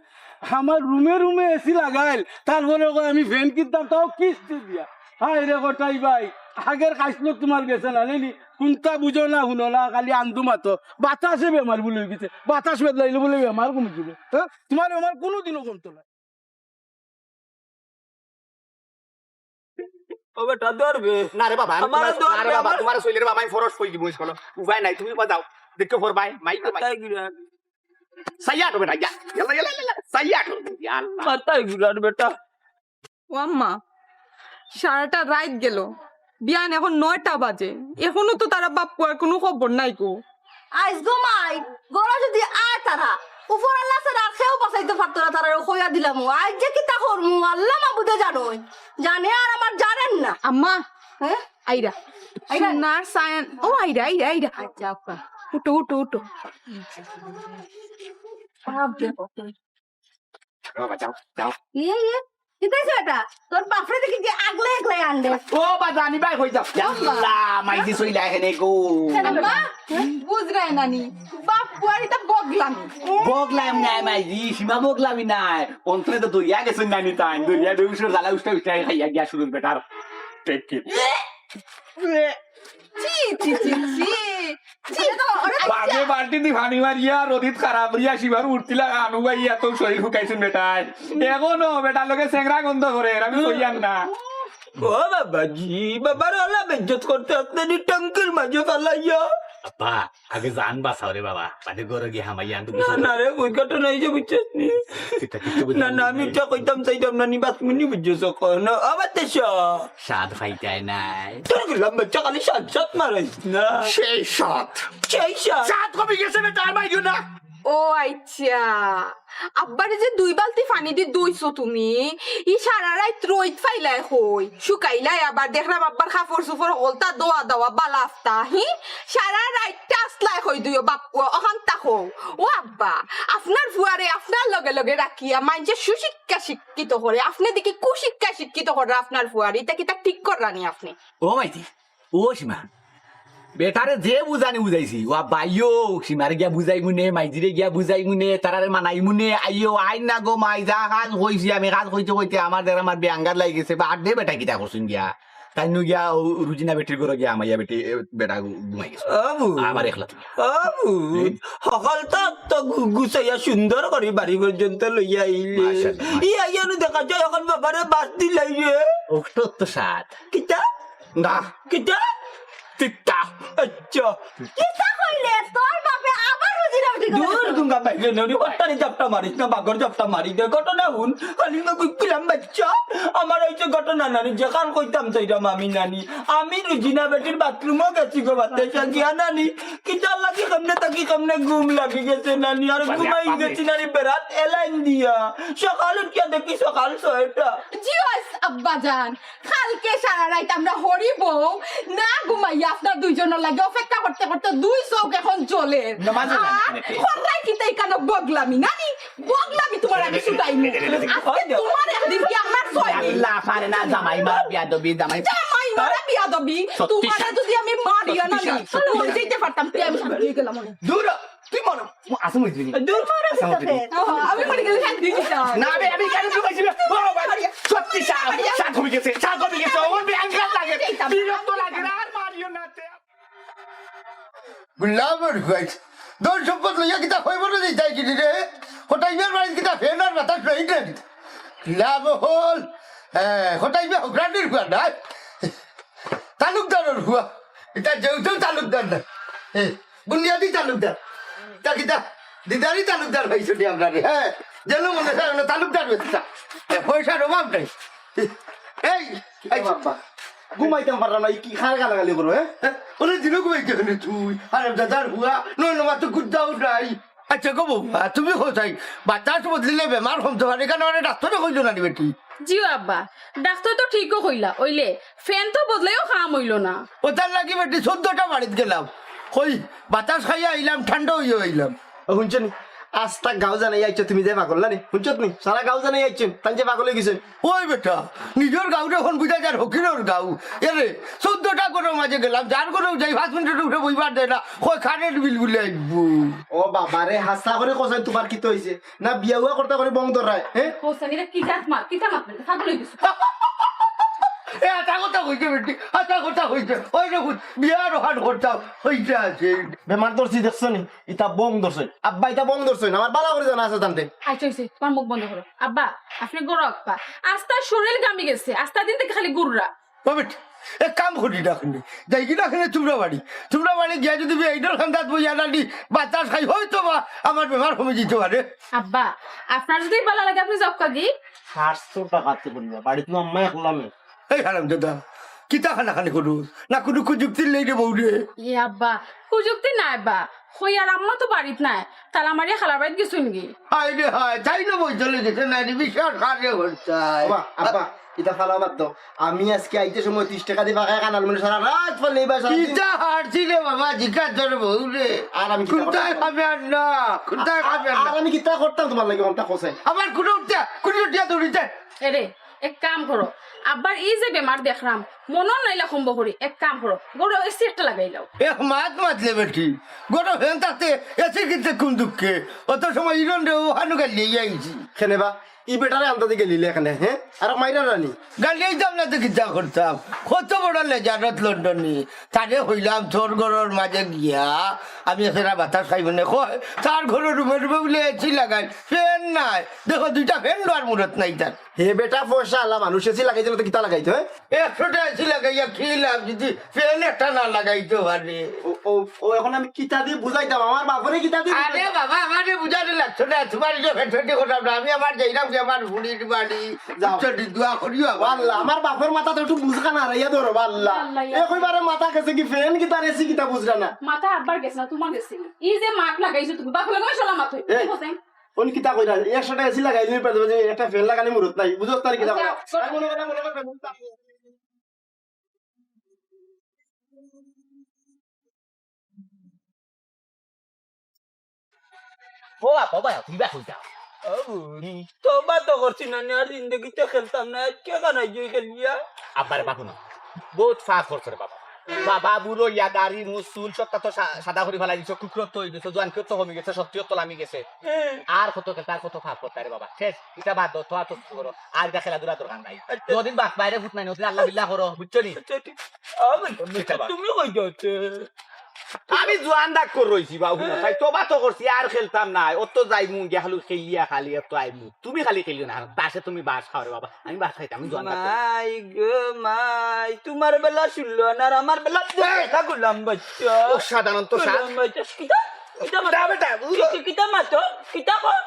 আমার রুমে রুমে এসি লাগাইল, তারপরে কয় আমি ফ্যান কিনতাম, তাও কিস্তি দিয়া। হায় রে কটাই ভাই, আগের খাইছলত তুমার গেছে না, নেনি? কুনতা বুঝো না, হুনো না, খালি আন্দু মাতো। বাতাসে বেমার বুলে অই গেছে, বাতাস বদলাইলে বুলে বেমার কমি যিবো। হ্যাঁ? তুমার বেমার কুনুদিনও কমতো না। ও বেটা, ধরবে। না রে বাবা, আমি আমারে তোমার, না রে ধরবে, বাবা, আমার তোমার শরীরে বাবা, আমি ফরস কই দিব স্কুল। উপায় নাই, তুমি বাবা যাও। দেখো ফর ভাই, মাই তো মাই। তাই কি রে? সাইয়া তো বেটা, যা। ইয়াল্লা, ইয়াল্লা, ইয়াল্লা, সাইয়া তো। ইয়াল্লা। মাথায় ঘুরার বেটা। ও আম্মা, সারাটা রাইত গেল, বিয়ান এখন নয়টা বাজে, এখনো তো তারা বাপ পুয়ার কুনু খবর নাই গো। আইজ গো মাই, ঘরো যদি আয় তারা, উপর আল্লাহ ছাড়া আর কেউ বাঁচাইতে পারতো না, তারা কইয়া দিলাম। আইজ যে কিতা করমু, আল্লাহ মাবুদে জানইন, জানে আর আমার জানেন না। আম্মা, হ্যাঁ? আইরা। আইরা। সোনার সায়ান, ও আইরা, আইরা, আইরা। আচ্ছা, আপা। উঠো, উঠো, উঠো। বাবা, যাও, যাও। ইয়ে, ইয়ে, কিতা অইছে এটা? তোর বাপরে দেখি যে আগলে আগলে আনলে। ও বা জানি ভাই, হই যাও। আল্লাহ। আল্লাহ, মাইজি সইলা এখানে গো। আম্মা, বুঝরায় নানি। বাপ পুয়ার ইতা বগলামি। বগলাম নাই মাইজি, সীমা বগলামি নাই। অন্তরে তো দরিয়া গেছে নানি তাই। দরিয়া ঢেউ উঠে জ্বালা উঠে উঠে খাইয়া গিয়া শুরুর বেটার। ঠিক কি? ছি, ছি, ছি, ছি। ছি, তো, ওরে বাগে বালতি দি পানি মারিয়া, রোদিত খারাপ করিয়া, শিবার উঠতিলা, আনু ভাই, এত শরীর হুকাইছইন বেটায়। এখনো বেটার লগে চেংরা গন্ধ করে, আমি কইয়ার না। ও বাবাজি, বাবার ওলা বেইজ্জত করতে করতে নি টঙ্কির মাঝে ফালাইয়া। আব্বা, আগে জান বাঁচাও রে বাবা, বাদে ঘরো গিয়া হামাইয়া আনতো না, কিছু। না রে, ওই ঘটনা অইছে, বুঝছস নি? কিতা কিচ্ছু বুঝলাম না, না, না। আমি ইটা কইতাম চাইতাম না, নি বাঁচমু নি, বুঝছস? কখন আবার দেশ। স্বাদ পাইতায় নাই। তোর গুলাম বাচ্চা খালি সাত সাত মারাইস না। সেই সাত। সেই সাত। সাত কমে গেছে না, তার বাইরেও না। ও আচ্ছা, আব্বারে যে দুই বালতি পানি দি ধইছো তুমি, ই সারা রাইত রইদ ফাইলায় কই? শুকাইলায় আবার, দেখরাম আব্বার কাপড় চুপড় হকলতা ধোয়া দেওয়া বালা আফতা, হি? সারা রাইত টাসলায় কই দুইও বাপ পুয়া, অখান থাকো। ও আব্বা, আপনার ফুয়ারে আপনার লগে লগে রাখিয়া মাইনষে সুশিক্ষা শিক্ষিত করে, আপনে দেখি কুশিক্ষা শিক্ষিত করে আপনার ফুয়ারে, ইতা কিতা ঠিক কররা নি আপনে? ও মাইতি, ও সীমা, বেটারে যে বুঝানি বুঝাইছি, ও আব্বা আইও, সীমারে গিয়া বুঝাইমুনে, মাইজিরে গিয়া বুঝাইমুনে, তারারে মানাইমুনে, আইও, আইন না গো মাই, যা কাজ কইছি আমি, কাজ কইতে কইতে আমার দ্বারা আমার বেয়াঙ্গার লাগি গেছে, বা আর দে বেটা কিতা করছইন গিয়া। তাইন নু গিয়া ও রুজিনা বেটির ঘরো গিয়া হামাইয়া বেটি, এ, বেটা ঘু-, ঘুমাই গেছে। আবু। আবার একলা তুমি। আবু। হুম? হকলতা তো গু-, গুছাইয়া সুন্দর করি বাড়ি পর্যন্ত লইয়া আইলে। মাশাআল্লাহ, মাশাআল্লাহ। ই আইয়া নু দেখা যায় অখন বাবারে বাস দিলাই রে। অখটা তো সাত। কিতা? না। কিতা? তিতা। আচ্ছা। কিতা কইলে? তোর বাপে আবার রুজিনা বেটির ঘরো দূর গেছে। দুঙ্গা বাইরে নড়ি, হট্টারি জাপটা মারিস না, বাগর জাপটা মারি দে। ঘটনা হুন, খালি না কইলাম বাচ্চা। আমার অইছে ঘটনা নানি, যেখান কইতাম চাইরাম আমি নানি। আমি রুজিনা বেটির বাথরুমও গেছি গো, বাতাসা গিয়া নানি। কিতার লাগি কেমনে থাকি কেমনে ঘুম লাগি গেছে নানি। আর বাবা, ঘুমাই বাবা। গেছি নানি বেড়াত এলাইন দিয়া। সকাল উঠিয়া দেখি সকাল ছয়টা। জি ওয়াস আব্বাজান, কালকে সারা রাইত আমরা হরি বউ না ঘুমাইয়া আপনার দুইজনর লাগি অপেক্ষা করতে করতে দুই চউখ এখন জ্বলের। নমাজ না আর নামাজ। কররায় কিতা ইখানো বগলামি, নানি? বগলামি তুমার আমি ছুটাইমু। আজকে তোমার একদিন কি আমার ছয় দিন? আল্লাহ, পারে না, জামাই মারা বিয়াদবি, জামাই। জামাই মারা বিয়াদবি। সত্যি তোমারে যদি আমি মারি না, সত্যি আমি সত্যি মরে যাইতে পারতাম, তুই আমি শান্তি হয়ে গেলাম অনে। দূর হ, তুই মনে, আসুন বুঝবি। দূর মারা আসুন বুঝবি। আমি মরে গেলে শান্তি হয়ে গেলাম। না বে, আমি কেন তুই বুঝবি? ও ভাই, সত্যি সাপ, সাপ হয়ে গেছে, সাপ হয়ে গেছে, ওর বেআইন লাগে, বিরক্ত লাগে না, আর মারিও না তে। গুলামর ভাই, দল সম্পদ লইয়া কিতা হইব না যাই কিনি রে? কোটাইবার বাড়িত কিতা ফ্যান আর বাতাস নাই না কিতা? লাভ হল, হ্যাঁ, কোটাইবা হুকরানির ফুয়া না? তালুকদারর ফুয়া। ইতা যেহেতু তালুকদার না। এ, বুনিয়াদি তালুকদার। তা কিতা? দিদারি তালুকদার হইছে নি আমরা রে? হ্যাঁ, যেন মনে হয় আমরা তালুকদার হইছে। এ, পয়সার অভাব নাই। এই, এই বাবা, ঘুমাইতাম পারলাম না, এই কি খার গালাগালি করো, হ্যাঁ? হ্যাঁ? অনেক দিনও ঘুমাইতে হলে তুই, আর দাদার ফুয়া, নয় নম্বর তো গুদ্দাও নাই। আচ্ছা গো বৌমা, তুমি কোথায়? বাতাস বদলিলে বেমার কমতে পারে, কেন আরে ডাক্তারে কইলো না নি বেটি? জিও আব্বা, ডাক্তার তো ঠিকও কইলা, অইলে ফ্যান তো বদলাইও কাম অইলো না। ওটার লাগি বেটি চোদ্দটা বাড়িত গেলাম, কই বাতাস খাইয়া আইলাম, ঠান্ডা হইয়া আইলাম। ও, হুনছো নি? আস্তা গাঁও জানাই আইছো তুমি যে পাগল না নি? হুনছো নি? সারা গাঁও জানাই আইছো, তাই যে পাগল হয়ে গেছে। ওই বেটা, নিজর গাঁওরে এখন বুঝা যার হকিরর গাঁও। এরে, চোদ্দটা ঘরর মাঝে গেলাম, যার ঘরেও যাই, পাঁচ মিনিটের উপরে বইবার দেয় না, কয় কারেন্ট বিল বুলে আইবো। ও বাবা রে, হাসা করে কোথায় তোমার কিতা হইছে? না বিয়া উয়া করতে করে বং ধরায়, হ্যাঁ? হোসেন, এটা কি জাত মাত? কিতা মাত? পাগল হয়ে গেছে। এ, আতা কথা কইছে বেটি, আতা কথা কইছে। ওই দেখুন, বিয়ার ওখান করতাম, হইতে আছে। বেমার ধরছি দেখছো নি? ইতা বং ধরছে। আব্বা, ইতা বং ধরছে। আমার বালা করে জানা আছে জানতে। আচ্ছা, হইছে, তোমার মুখ বন্ধ করো। আব্বা, আপনি গরো আব্বা। আস্তা শরীর গামি গেছে, আস্তা দিন থেকে খালি গুররা। ও বেটি, এক কাম করি না কেনে, যাই কি না কেনে তোমরা বাড়ি, তোমরা বাড়ি গিয়া যদি আমি এইটার খান্দাত বইয়া নানি বাতাস খাই, হয়তো বা আমার বেমার কমে যেতে পারে। আব্বা, আপনার যদি ভালো লাগে, আপনি যাও কাগি। সাতশো টাকা তো বলবো, বাড়িত তো আম্মা একলামে। এই হারাম দাদা, কিতা খানাখানি করুস? না কোনো কুযুক্তির লেগে বউ রে। এ আব্বা, কুযুক্তি নাই আব্বা। কই আর আম্মা তো বাড়িত নাই, তালা মারিয়া খালার বাড়িত গেছইন গি। হায় রে হায়, তাই না বই চলে গেছে না রে, বিশ্বাস কারে করতায়? আব্বা, আব্বা, ইতা ফালা বাদ দাও। আমি আজকে আইতে সময় ত্রিশ টাকা দিবা, এক আনার মানে সারা রাত ফালে এই বাসা। কিতা হারছি রে বাবা, জিজ্ঞাস ধরে বউ রে। আর আমি কিতা কোনটায় করতাম? খাবে আর না, কোনটায় খাবে আর না? আর আমি কিতা করতাম তোমার লাগি, কোনটা কোথায়? আমার কোনো উঠতে, কোনো উঠিয়া দৌড়িতে। এরে, এক কাম করো, আব্বার এই যে বেমার দেখরাম, মনও নাইলা কমবো করি, এক কাম করো, ঘরো এসি একটা লাগাই লও। এক মাত মাতলে বেটি, ঘরো ফ্যান থাকতে এসি কিনতে কোন দুঃখে? অত সময় ইরন রে ও হানু গালিয়ে আইছি। কেনে বা, ই বেটারে আনতে গেলিলে এখানে, হ্যাঁ? আর মাইরা রানি। গালিয়ে যাম না তো কিতা করতাম? কত বড় লেজারত লন্ডনী। তারে কইলাম, "তোর ঘরর মাঝে গিয়া আমি এছাড়া বাতাস খাই মনে কয়, তার ঘরর রুমে রুমে বুলে এসি লাগাই, ফ্যান নাই।" দেখো, দুইটা ফ্যান লওয়ার মুরত নাই তার। হে বেটা, পয়সা আলা মানুষ, এসি লাগাইতে না তো কিতা লাগাইতো, হ্যাঁ? একশোটা এসি লাগাইয়া কি লাভ যদি ফ্যান একটা না লাগাইতে পারে? ও, ও, ও, এখন আমি কিতা দি বুঝাইতাম? আমার বাপরে কিতা দি আরে বুঝাইতাম? বাবা, আমারে বুঝানি লাগতো না, তোমার যে ফেটফেটি করতাম না, আমি আমার যাইলাম কি আমার ফুড়ির বাড়ি, যাও। উচ্চ দি দোয়া করিও আমার। আল্লাহ, আমার বাপর মাথা তো একটু বুঝখানা হারাইয়া ধরো, আল্লাহ। আল্লাহ, ইয়া। এ কইবারে মাথা গেছে কি, ফ্যান কিতা, এসি কিতা বুঝরা না? মাথা আব্বার গেছে না, তোমার গেছে। এই যে মাত লাগাইছো তুমি, বাপর লগে সলা মাত হইছে, হ্যাঁ। বুঝছেন? উনি কিতা কইরা? একশোটা এসি লাগাইলি, পাঁচ বাজে একটা ফ্যান লাগানি মুরত নাই। বুঝছ তার কিতা? আচ্ছা, কইরা? আর মনে করে, মনে করে, ও বাবা, বাবা, তুমি বা কইতা। ও বুড়ি, তওবা তো করছি না, আর জিন্দেগিতে খেলতাম না, আজকে কানা গিয়ে খেলিয়া। আব্বারে বাপু না, বহুত ফাঁক করছে রে বাবা। বাবা বুড়ো ইয়া দাড়ি, মুছ, চুল সবটা তো সা-, সাদা করি ফালাই দিছো, কুকুরত্ব হয়ে গেছে, জোয়ানকিত্ব কমে গেছে, সত্যিত্ব লামি গেছে। হ্যাঁ। আর কত খেলতা, আর কত ফাঁক করতা রে বাবা। শেষ, ইটা বাদ দাও, তো আর তো কিছু করো। আর ইটা খেলাধুলা দরকার নাই। আচ্ছা। যদিন বাপ বাইরে ফুট নাই, ওদিন আল্লাহ বিল্লাহ করো, বুঝছো নি? আচ্ছা, ঠিক। আ, বুঝছো, বুঝছো, বাবা। তুমি কই যাওতে? আমি জোয়ান দাগ করে রইছি বাবু, হ্যাঁ। তাই তওবা তো করছি, আর খেলতাম না। অত যাইমু গিয়া খালি খেলিয়া খালি অত আইমু। তুমি খালি খেলিও না, বাসে তুমি বাস খাও রে বাবা। আমি বাস খাইতাম, আমি জোয়ান দাগ করে। মাই গো মাই, তোমার বেলা শুনলো না, আর আমার বেলা এই! দেখা গোলাম বাচ্চা। অসাধারণ তো স্যার। গোলাম বাচ্চা, কিতা? কিতা মাতো? কিতা বেটা? কিতা, কিতা মাতো? কিতা কর?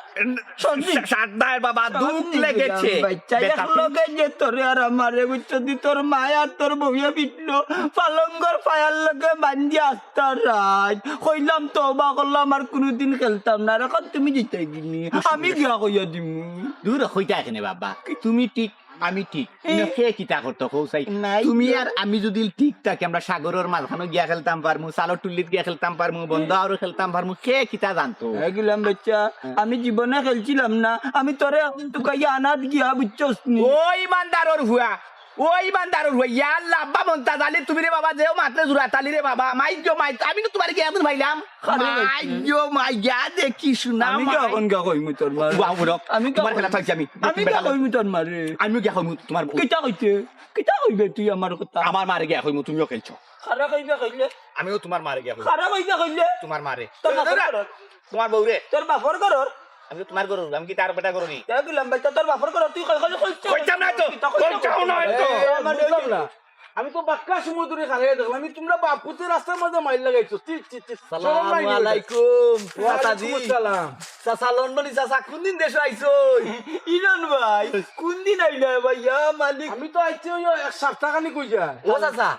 সঞ্জিত। সা-, সাদ্দার বাবা, দুখ সঞ্জিত লেগেছে। গোলাম বাচ্চা, বেটা, এক লগে যে তোরে আর আমারে, বুঝছো দি, তোর মায় আর তোর বউয়ে পিটলো, পালঙ্গর পায়ার লগে বান্ধিয়া আস্তা রাইত। কইলাম, তওবা করলাম, আর কুনুদিন খেলতাম না। আর এখন তুমি জিতে গিনি। আমি গিয়া কইয়া দিমু। দূর, কইতা কেনে বাবা? তুমি ঠিক আমি ঠিক। ইনো কে কিতা করতো কও চাই? নাই তুমি তো। আর আমি যুদি ঠিক থাকি, আমরা সাগরর মাঝখানো গিয়া খেলতাম পারমু, চালর টুল্লিত গিয়া খেলতাম পারমু, বন্দর আরো খেলতাম পারমু, কে কিতা জানতো? এ গুলাম বাচ্চা, আমি জীবনে খেলছিলাম না, আমি তোরে একদিন তুকাইয়া আনাত গিয়া, বুঝছস নি? ও ইমানদারর ফুয়া, ও ইমানদারর ফুয়া, ইয়া আল্লাহ, আব্বা মন্তাজ আলী, তুমি রে বাবা, যেও মাতলে জুরাত আলী রে বাবা, মাইর গো মাইর, আমি তো তুমারে গিয়া একদিন পাইলাম। খালি মাইর গো মাইর, গিয়া দেখি শুনা আমি গিয়া মাইর। এখন গিয়া কইমু তোর মারে। বাবু রক, আমি গিয়া তোমার খেলা থাকছি আমি। আমি গিয়া কইমু তোর মারে। আমিও গিয়া কইমু তোমার বউ। কিতা কইতে? কিতা কইবে তুই আমার কথা? আমার মারে গিয়া কইমু, তুমিও খেলছো। খারা কইবে কইলে? আমিও তোমার মারে গিয়া কইমু। খারা কইবে কইলে? তোমার মারে। তোর বাপর ঘরর। তোমার বউরে। তোর বাপর ঘরর। আমি তো তোমার ঘরর, আমি কি তার বেটা ঘরর নি? এ গুলাম বাচ্চা, তোর বাপর ঘরর, তুই কই, কই, কই, কইতাম না তো, কিতা কইতে কইতাম না কইতে? তো। এ, আমার বুঝলাম না। আমি তো বাক্কা সময় ধরে খাড়াইয়া দেখলাম, আমি তোমরা বাপ পুতে রাস্তার মাঝে মাইর লাগাইছো। ছি, ছি, ছি, শরম নাই নি ওটা? আলাইকুম, ফুয়া চাচি। ওয়ালাইকুম আসসালাম। চাচা লন্ডনী চাচা, কোন দিন দেশো আইছো? ইরন ভাই, কোন দিন আইলা ভাই? ইয়া মালিক। আমি তো আইছি ওই এক সপ্তাহ খানি কই যায়। ও চাচা,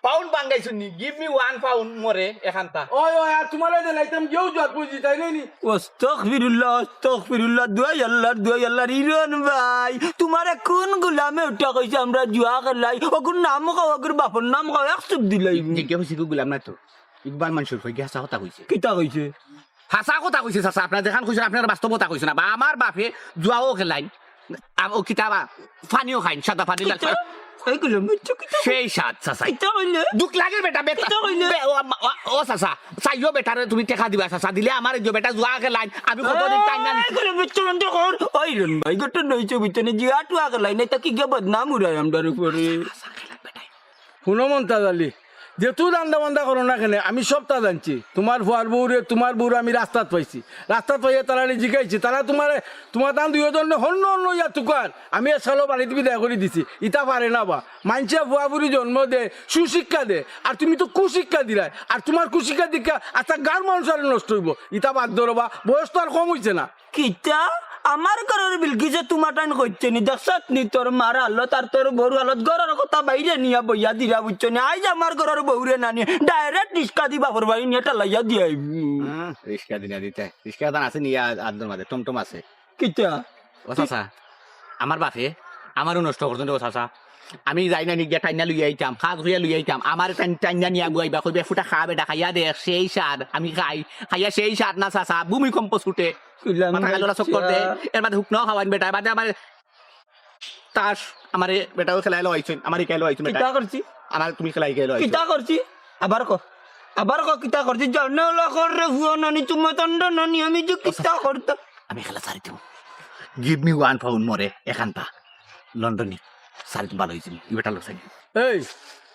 পাউন্ড বাঙ্গাইছো নি? Give me one pound more, এখানতা। ওই, ওই, আর তোমার এই যে লাইতাম গেও জট বুঝি, তাই নাই নি? আস্তাগফিরুল্লাহ, আস্তাগফিরুল্লাহ, দুয়াই আল্লাহর, দুয়াই আল্লাহর। ইরন ভাই, তোমারে কোন গুলামে উঠা কইছে আমরা জুয়া খেলাই? ওগুর নাম কও, ওগুর বাপর নাম কও, এক চুপ দিলাই। জিজ্ঞা কইছি কি গুলাম না তো? ইকবাল মনসুর কই গিয়া হাছা কথা কইছে। কিতা কইছে? হাছা কথা কইছে চাচা, আপনারা যেখান কইছেন, আপনারা বাস্তব কথা কইছেন না। বা আমার বাপে জুয়াও খেলাইন, আ, ও কিতাবা, পানিও খাইন, সাদা পানি লাল কিতা? পানি। এই গুলাম বাচ্চা কিতা কইলে? সেই স্বাদ চাচা। কিতা কইলে? দুখ লাগে বেটা, বেটা। কিতা কইলে? বে-, ও, আম-, ও, ও চাচা, চাইও বেটারে তুমি টেকা দিবা চাচা, দিলে আমার এই যে বেটা জুয়া খেলাইন, আমি কতদিন টাইম না এই গুলাম বাচ্চা বন্ধ কর। ওই রন ভাই, গঠন রইছে বুঝতে নি, জুয়া টুয়া খেলাইন, এটা কি গিয়া বদনাম উড়ায় আমরার উপরে? চাচা খেলাইন বেটায়। হুনো মন্তাজ আলী, যেতু ধান্দা বান্দা করো না কেনে, আমি সবটা জানছি। তোমার ফুয়ার বউরে, তোমার বউরে আমি রাস্তাত পাইছি। রাস্তাত পাইয়া তারারে জিগাইছি। তারা তোমারে, তোমার তান দুইও জনে হন্য হন্য ইয়া তুকার। আমি এসালো বাড়িত বিদায় করি দিছি। ইতা পারে না বা। মাইনষে ফুয়া ফুরি জন্ম দে, সুশিক্ষা দে। আর তুমি তো কুশিক্ষা দিলায়। আর তোমার কুশিক্ষা দিকা আচ্ছা গাঁর মানুষ আরে নষ্ট অইবো। ইতা বাদ ধরো বা, বয়স তো আর কম অইছে না। কিতা? আমার ঘরর বিলকিসে তুমাটাইন কইছে নি? দেখছত নি তোর মার হালত আর তোর বউর হালত? ঘরর কথা বাইরে নিয়া বইয়া দিরা, বুঝছো নি? আইজ আমার ঘরর বউরে নানি, direct রিস্কা দি বাপর বাড়ি নিয়া টালাইয়া দিয়া আইবো। হুম, রিস্কা দি না দিতে। রিস্কা দান আছে নি, আ-, আদর মাঝে টমটম আছে। কিতা? ও চাচা, আমার বাপে আমারও নষ্ট করছেন রে ও চাচা। আমি যাই না নি গিয়া টাইনা লইয়া আইতাম, কাজ কইয়া লইয়া আইতাম। আমারে টাইন-, টাইনা নিয়া বুয়াইবা, কইবে, "ফুটা খা বেটা, খাইয়া দেখ, সেই স্বাদ।" আমি খাই, খাইয়া সেই স্বাদ না চাচা, ভূমিকম্প ছুটে। কিলাম মাথা খাইলো না চক্কর দে, বাচ্চা। এর বাদে হুকনাও খাওয়াইন বেটা, এর বাদে আমার তাস, আমারে বেটাও খেলাইলো আইছইন, আমার ইকাইলো আইছইন বেটা। কিতা করছি? আমার তুমি খেলাই গেলো আইছো। কিতা করছি? আবার ক, আবার ক, কিতা করছি? জানো লা কর রে ফুয়া নানি, তুমি তন্ড নানি, আমি যে কিতা করতাম। আমি খেলা ছাড়ি দিমু। Give me one pound more, এখানতা। লন্ডনী, ছাড়ি দিমু, ভালা অইছে নি? ই বেটা লোক ছাড়ি দিমু। এই,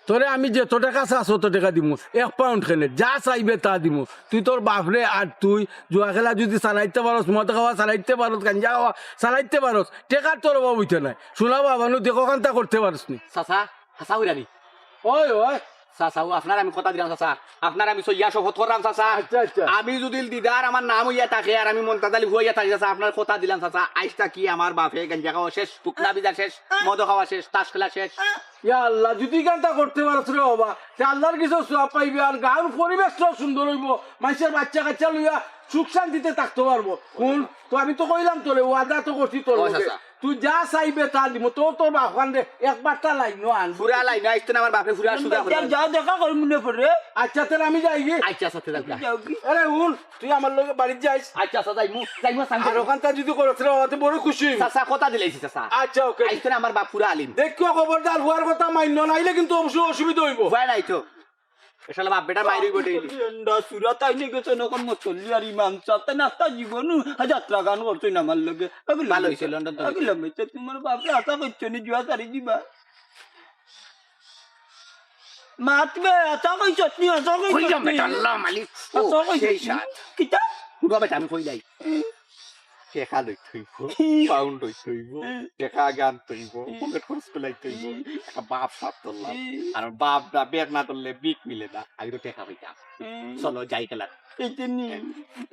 তোরে আমি যত টেকা চাস, অত টেকা দিমু। এক পাউন্ড কেনে, যা চাইবে তা দিমু। তুই তোর বাপরে আর তুই জুয়া খেলা যুদি চালাইতে পারস, মদ খাওয়া চালাইতে পারস, গাঞ্জা খাওয়া চালাইতে পারস, টেকার তোর অভাব অইতো নায়। শোনা বাবা, নু দেখো খান্তা করতে পারস নি। চাচা, হাছা কইরা নি? ওই, ওই। চাচা, ও আপনার আমি কথা দিলাম চাচা, আপনার আমি সইয়া শপথ করলাম চাচা। আচ্ছা, আচ্ছা। আমি যুদি দিদার আমার নাম অইয়া থাকে আর আমি মন্তাজ আলী ফুয়া অইয়া থাকি চাচা, আপনার কথা দিলাম চাচা, আইজ থাকি আমার বাপে গাঞ্জা খাওয়া শেষ, ফুকনা বিজা শেষ, মদ খাওয়া শেষ, তাস খেলা শেষ। ইয়া আল্লাহ, যুদি ইখানতা করতে পারস রে বাবা, তে আল্লাহর কিছু সওয়াব পাইবে, আর গাঁওর পরিবেশটাও সুন্দর অইবো, মাইনষের বাইচ্চা কাইচ্চা লইয়া সুখ শান্তিতে থাকতে পারবো। হুন, তো আমি তো কইলাম তোরে, ওয়াদা তো করছি তোর ও লগে। চাচা। তুই যা চাইবে তা দিমু, তো তোর বাপ কান্দে একবারটা লাইনো আন। ফুরা লাইনো আইতে না, আমার বাপে ফুরা সুদা করে। যা দেখা করি মনে পড়ে। আচ্ছা, তাহলে আমি যাই গি। আচ্ছা, আচ্ছা, তাহলে যা। যাও গি। আরে হুন, তুই আমার লগে বাড়িত যাইস। আচ্ছা, আচ্ছা, যাইমু, যাইমু, সামনে। আর ওখানতা যুদি করস রে, ওতে বড় খুশি অইমু। চাচা, কথা দিলাইছি, চাচা। আচ্ছা, ওকে। আইতে না, আমার বাপ ফুরা আলিম। দেখিও খবরদার, ফুয়ার কথা মাইন্য নাইলে কিন্তু অবশ্য অসুবিধা অইবো। ফুয়া নাই তো। এ শালা বাপ বেটা মাইর অইবো ডেইলি। এন্ডা সুরা তাই নিয়ে গেছে, এখন মতল্লি আর ইমাম সাহেব, তাই নাস্তা জীবনও আর যাত্রা গান করছে না আমার লগে। ভালা অইছে, লন্ডন তো। আগুলো মেয়েছে, তোমার বাপরে আশা করছো নি, জুয়া ছাড়ি দিবা। মাতবে, আশা করছো নি, আশা করছো কইলাম নি? বেটা, আল্লাহ মালিক। ও, আশা করছো সেই নি? সাত। কিতা? পুরা বেটা আমি কই যাই। হুম। টেকা লইতে অইবো, হুম। পাউন্ড লইতে অইবো, হুম। টেকা আগে আনতে অইবো, হুম। পকেট খরচ কুলাইতে অইবো। হুম। একটা বাপ সাপ ধরলাম। হুম। আর বাপ না, ব্যাগ না ধরলে বিক মিলে না। আগে তো টেকা পাইতাম। হুম। চলো, যাই খেলা। এই যে নি,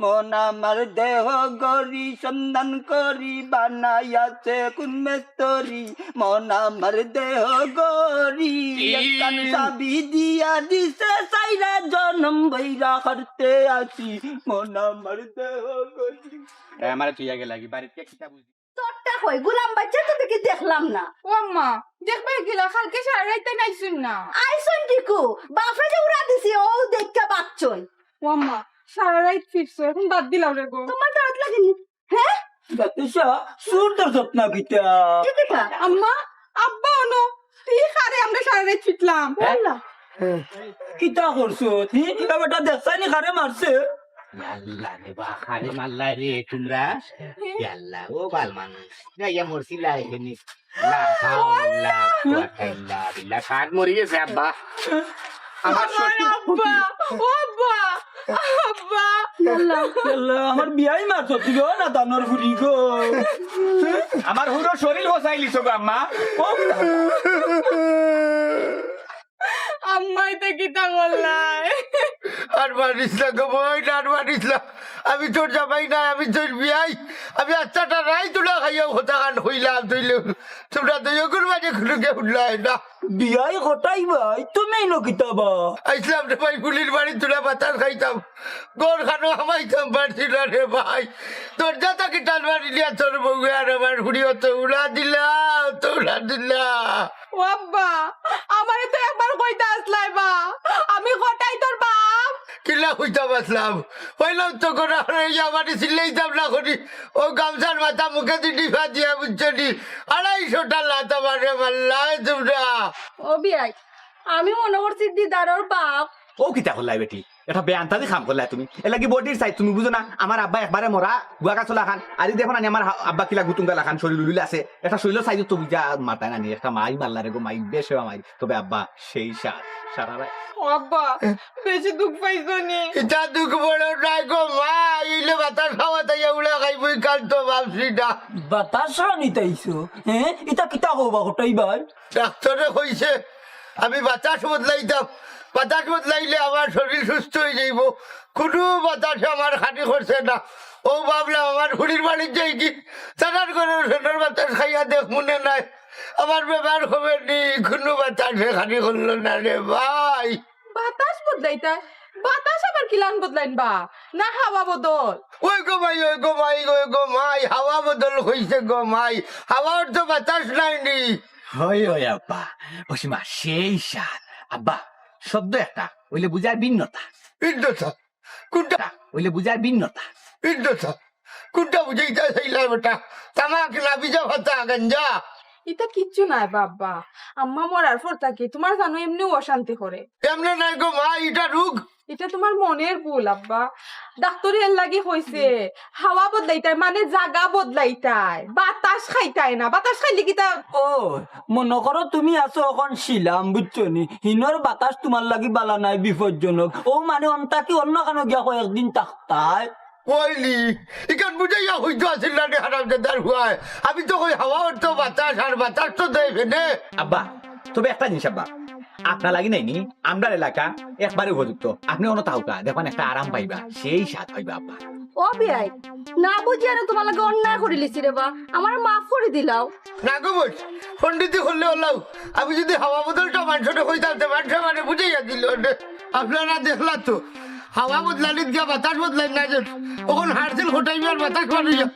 মন আমার দেহ গড়ি সন্ধান করি বানাইয়াছে কোন মেস্তরি। মন আমার দেহ গড়ি হুম। একখান চাবি দিয়া দিছে সাইরা জনম বইরা করতে আছি। মন আমার দেহ গড়ি। এ, আমারে তুই আগে লাগি, বাড়িতে কিতা বুঝি? তোরটা কই? গুলাম বাচ্চা তো দেখলাম না। ও আম্মা, দেখবায় কিলা, কালকে সারা রাইত তাইন আইছইন না। আইছইন কিকু? বাপরে যে উড়া দিছি, অউ দেখিয়া বাঁচছইন। ও আম্মা, সারা রাইত ফিরছো, এখন বাদ দিলাও রে গো। তুমার দরদ লাগেনি? হে? বাতাসা, চুর ধরছত না কিতা? আম্মা, আব্বা অনো, ই কারে আমরা সারা রাইত ফিরলাম। কিতা করছত? হি, ইটা বেটা দেখছনি কারে মারছে? আল্লাহ রে বা, কারে মারলা রে তুমরা? ইয়া আল্লাহ, ও বাল মানুষ। না, ইয়া মরছিলা এখানে। লা হাওলা ওয়ালা কুওয়াতা ইল্লা বিল্লাহ। কার মরি গেছে আব্বা? আমার আমার শ্বশুর। আব্বা, ও আব্বা, আব্বা। আল্লাহ, আমার বিয়াই মারছত তুই, ও না দানোর ফুরি গো। আমার হুরো শরীর বসাইলিছো গো আম্মা। ও আম্মা, ইতা কিতা করলায়? আর মারিস না গো বইন, আর মারিস না। আমি তোর জামাই নায়, আমি তোর বিয়াই। আমি আচ্ছাটা রাইত উলা খাইয়াও কথা কান কইলাম, তুইলে তুমরা দুইওগুর মাঝে কুনুকে উঠলায় না। বিয়াই কটাই ভাই, তুমি নু কিতা বা? আইছলাম রে ভাই, ফুলির বাড়িত তুলা বাতাস খাইতাম, ঘর খানো হামাইতাম পারছি না রে ভাই। দরজা থাকি টান মারিলিয়া তোর বউয়ে আর আমার ফুড়ি অত উড়া দিলা, অত উড়া দিলা। ও আব্বা, আমারে তো একবার কইতা আছলায় বা, আমি কটাই তোর বাপ। কিলা কইতাম আছলাম? কইলাম তো করা হইয়া আমারে চিল্লাইতাম না করি। ও গামছার মাথা মুখেদি টিপা দিয়া বুঝছো নি? আড়াইশোটা লাথ আমারে মারলায় তুমরা। ও বিয়াই, আমি মনো করছি দিদারর বাপ। ও কিতা করলায় বেটি? এটা বেআন্তাজি কাম করলায় তুমি। এরলাগি বডির সাইজ তুমি বুঝো না? আমার আব্বা একবারে মরা, গুয়া গাছর লাখান। আর ই দেখো না নি আমার হা-, আব্বা কিলা গুতুঙ্গা লাখান, শরীল উলিল আছে। এটা শরীলর সাইজ তো বুঝা মাতায় না নি। একটা মাই মারলা রে গো মাই, বেশ মাই। তবে আব্বা, সেই স্বাদ, সারা রাইত। ও আব্বা, বেশি দুখ পাইছো নি? ইতা দুখ বড় নায় গো মাই, ইলে বাতাস খাওয়াত আইয়া উড়া খাইবো, ই কাল তো ভাবছি না। বাতাস খাওয়ানিত আইছো? হে? ইতা কিতা কও বা কটাই ভাই? ডাক্তরে কইছে, আমি বাতাস বদলাইতাম, বাতাস বদলাইলে আমার শরীল সুস্থ অইযাইবো। কুনু বাতাসে আমার খানি করছে না। অউ ভাবলাম, আমার ফুড়ির বাড়িত যাইগি, তারার ঘরর ফ্যানর বাতাস খাইয়া দেখমু নে নায়, আমার বেমার কমে নি। কুনু বাতাসে খানি করলো না রে ভাই। বাতাস বদলাইতায়? বাতাস আবার কিলান বদলাইন বা? না হাওয়া বদল? ওই গো মাই, ওই গো মাই, ওই গো মাই, হাওয়া বদল অইছে গো মাই। হাওয়ার তো বাতাস নাই নি। হয়, হয় আব্বা, অসীমা, সেই স্বাদ। আব্বা, শব্দ একটা, অইলে বুঝায় ভিন্নতা। ভিন্নতা? কুনটা? অইলে বুঝায় ভিন্নতা। ভিন্নতা? কুনটা বুঝাইতা চাইলায় বেটা? তামাক না বিজা ভাতা গাঞ্জা? ইতা কিচ্ছু নায় বা আব্বা। আম্মা মরার পর থাকি তুমার জানো এমনেউ অশান্তি করে। এমনে নায় গো মাই, ইটা রোগ। ইটা তুমার মনের ভুল আব্বা। ডাক্তরে এরলাগি কইছে, হাওয়া বদলাইতায় মানে জাগা বদলাইতায়, বাতাস খাইতায় না। বাতাস খাইলে কিতা? ও, মনো করো তুমি আছো অখন শিলং, বুঝছো নি? হিনর বাতাস তুমার লাগি বালা নায়, বিপজ্জনক। অউ মানে অন থাকি অন্য খানো গিয়া কয়েকদিন থাকতায়। কইলি, ইখান বুঝাইয়া কইতো আছিল না রে হারামজাদার ফুয়ায়। আমি তো কই হাওয়া অর্থ বাতাস, আর বাতাস তো দেয় ফ্যানে। আব্বা, তবে একটা জিনিস আব্বা, আপনার লাগি নায় নি, আমরার এলাকা একবারে উপযুক্ত। আপনে অনো থাকউক্কা, দেখবায়নে একটা আরাম পাইবা, সেই স্বাদ পাইবা আব্বা। ও বিয়াই, না বুঝিয়া না তুমার লগে অন্যায় করিলিছি রে বা, আমারে মাফ করি দিলাও। না গো বইন, পণ্ডিতি করলে অলাউ। আমি যুদি হাওয়া বদলটা মানষরে কইতাম, তে মানষে আমারে বুঝাইয়া দিলো অনে। আপনারা দেখলা তো, হাওয়া বদলানিত গিয়া বাতাস বদলাইন না যে, অখন হারছিল কটাই মিয়ার বাতাস বানাইয়া।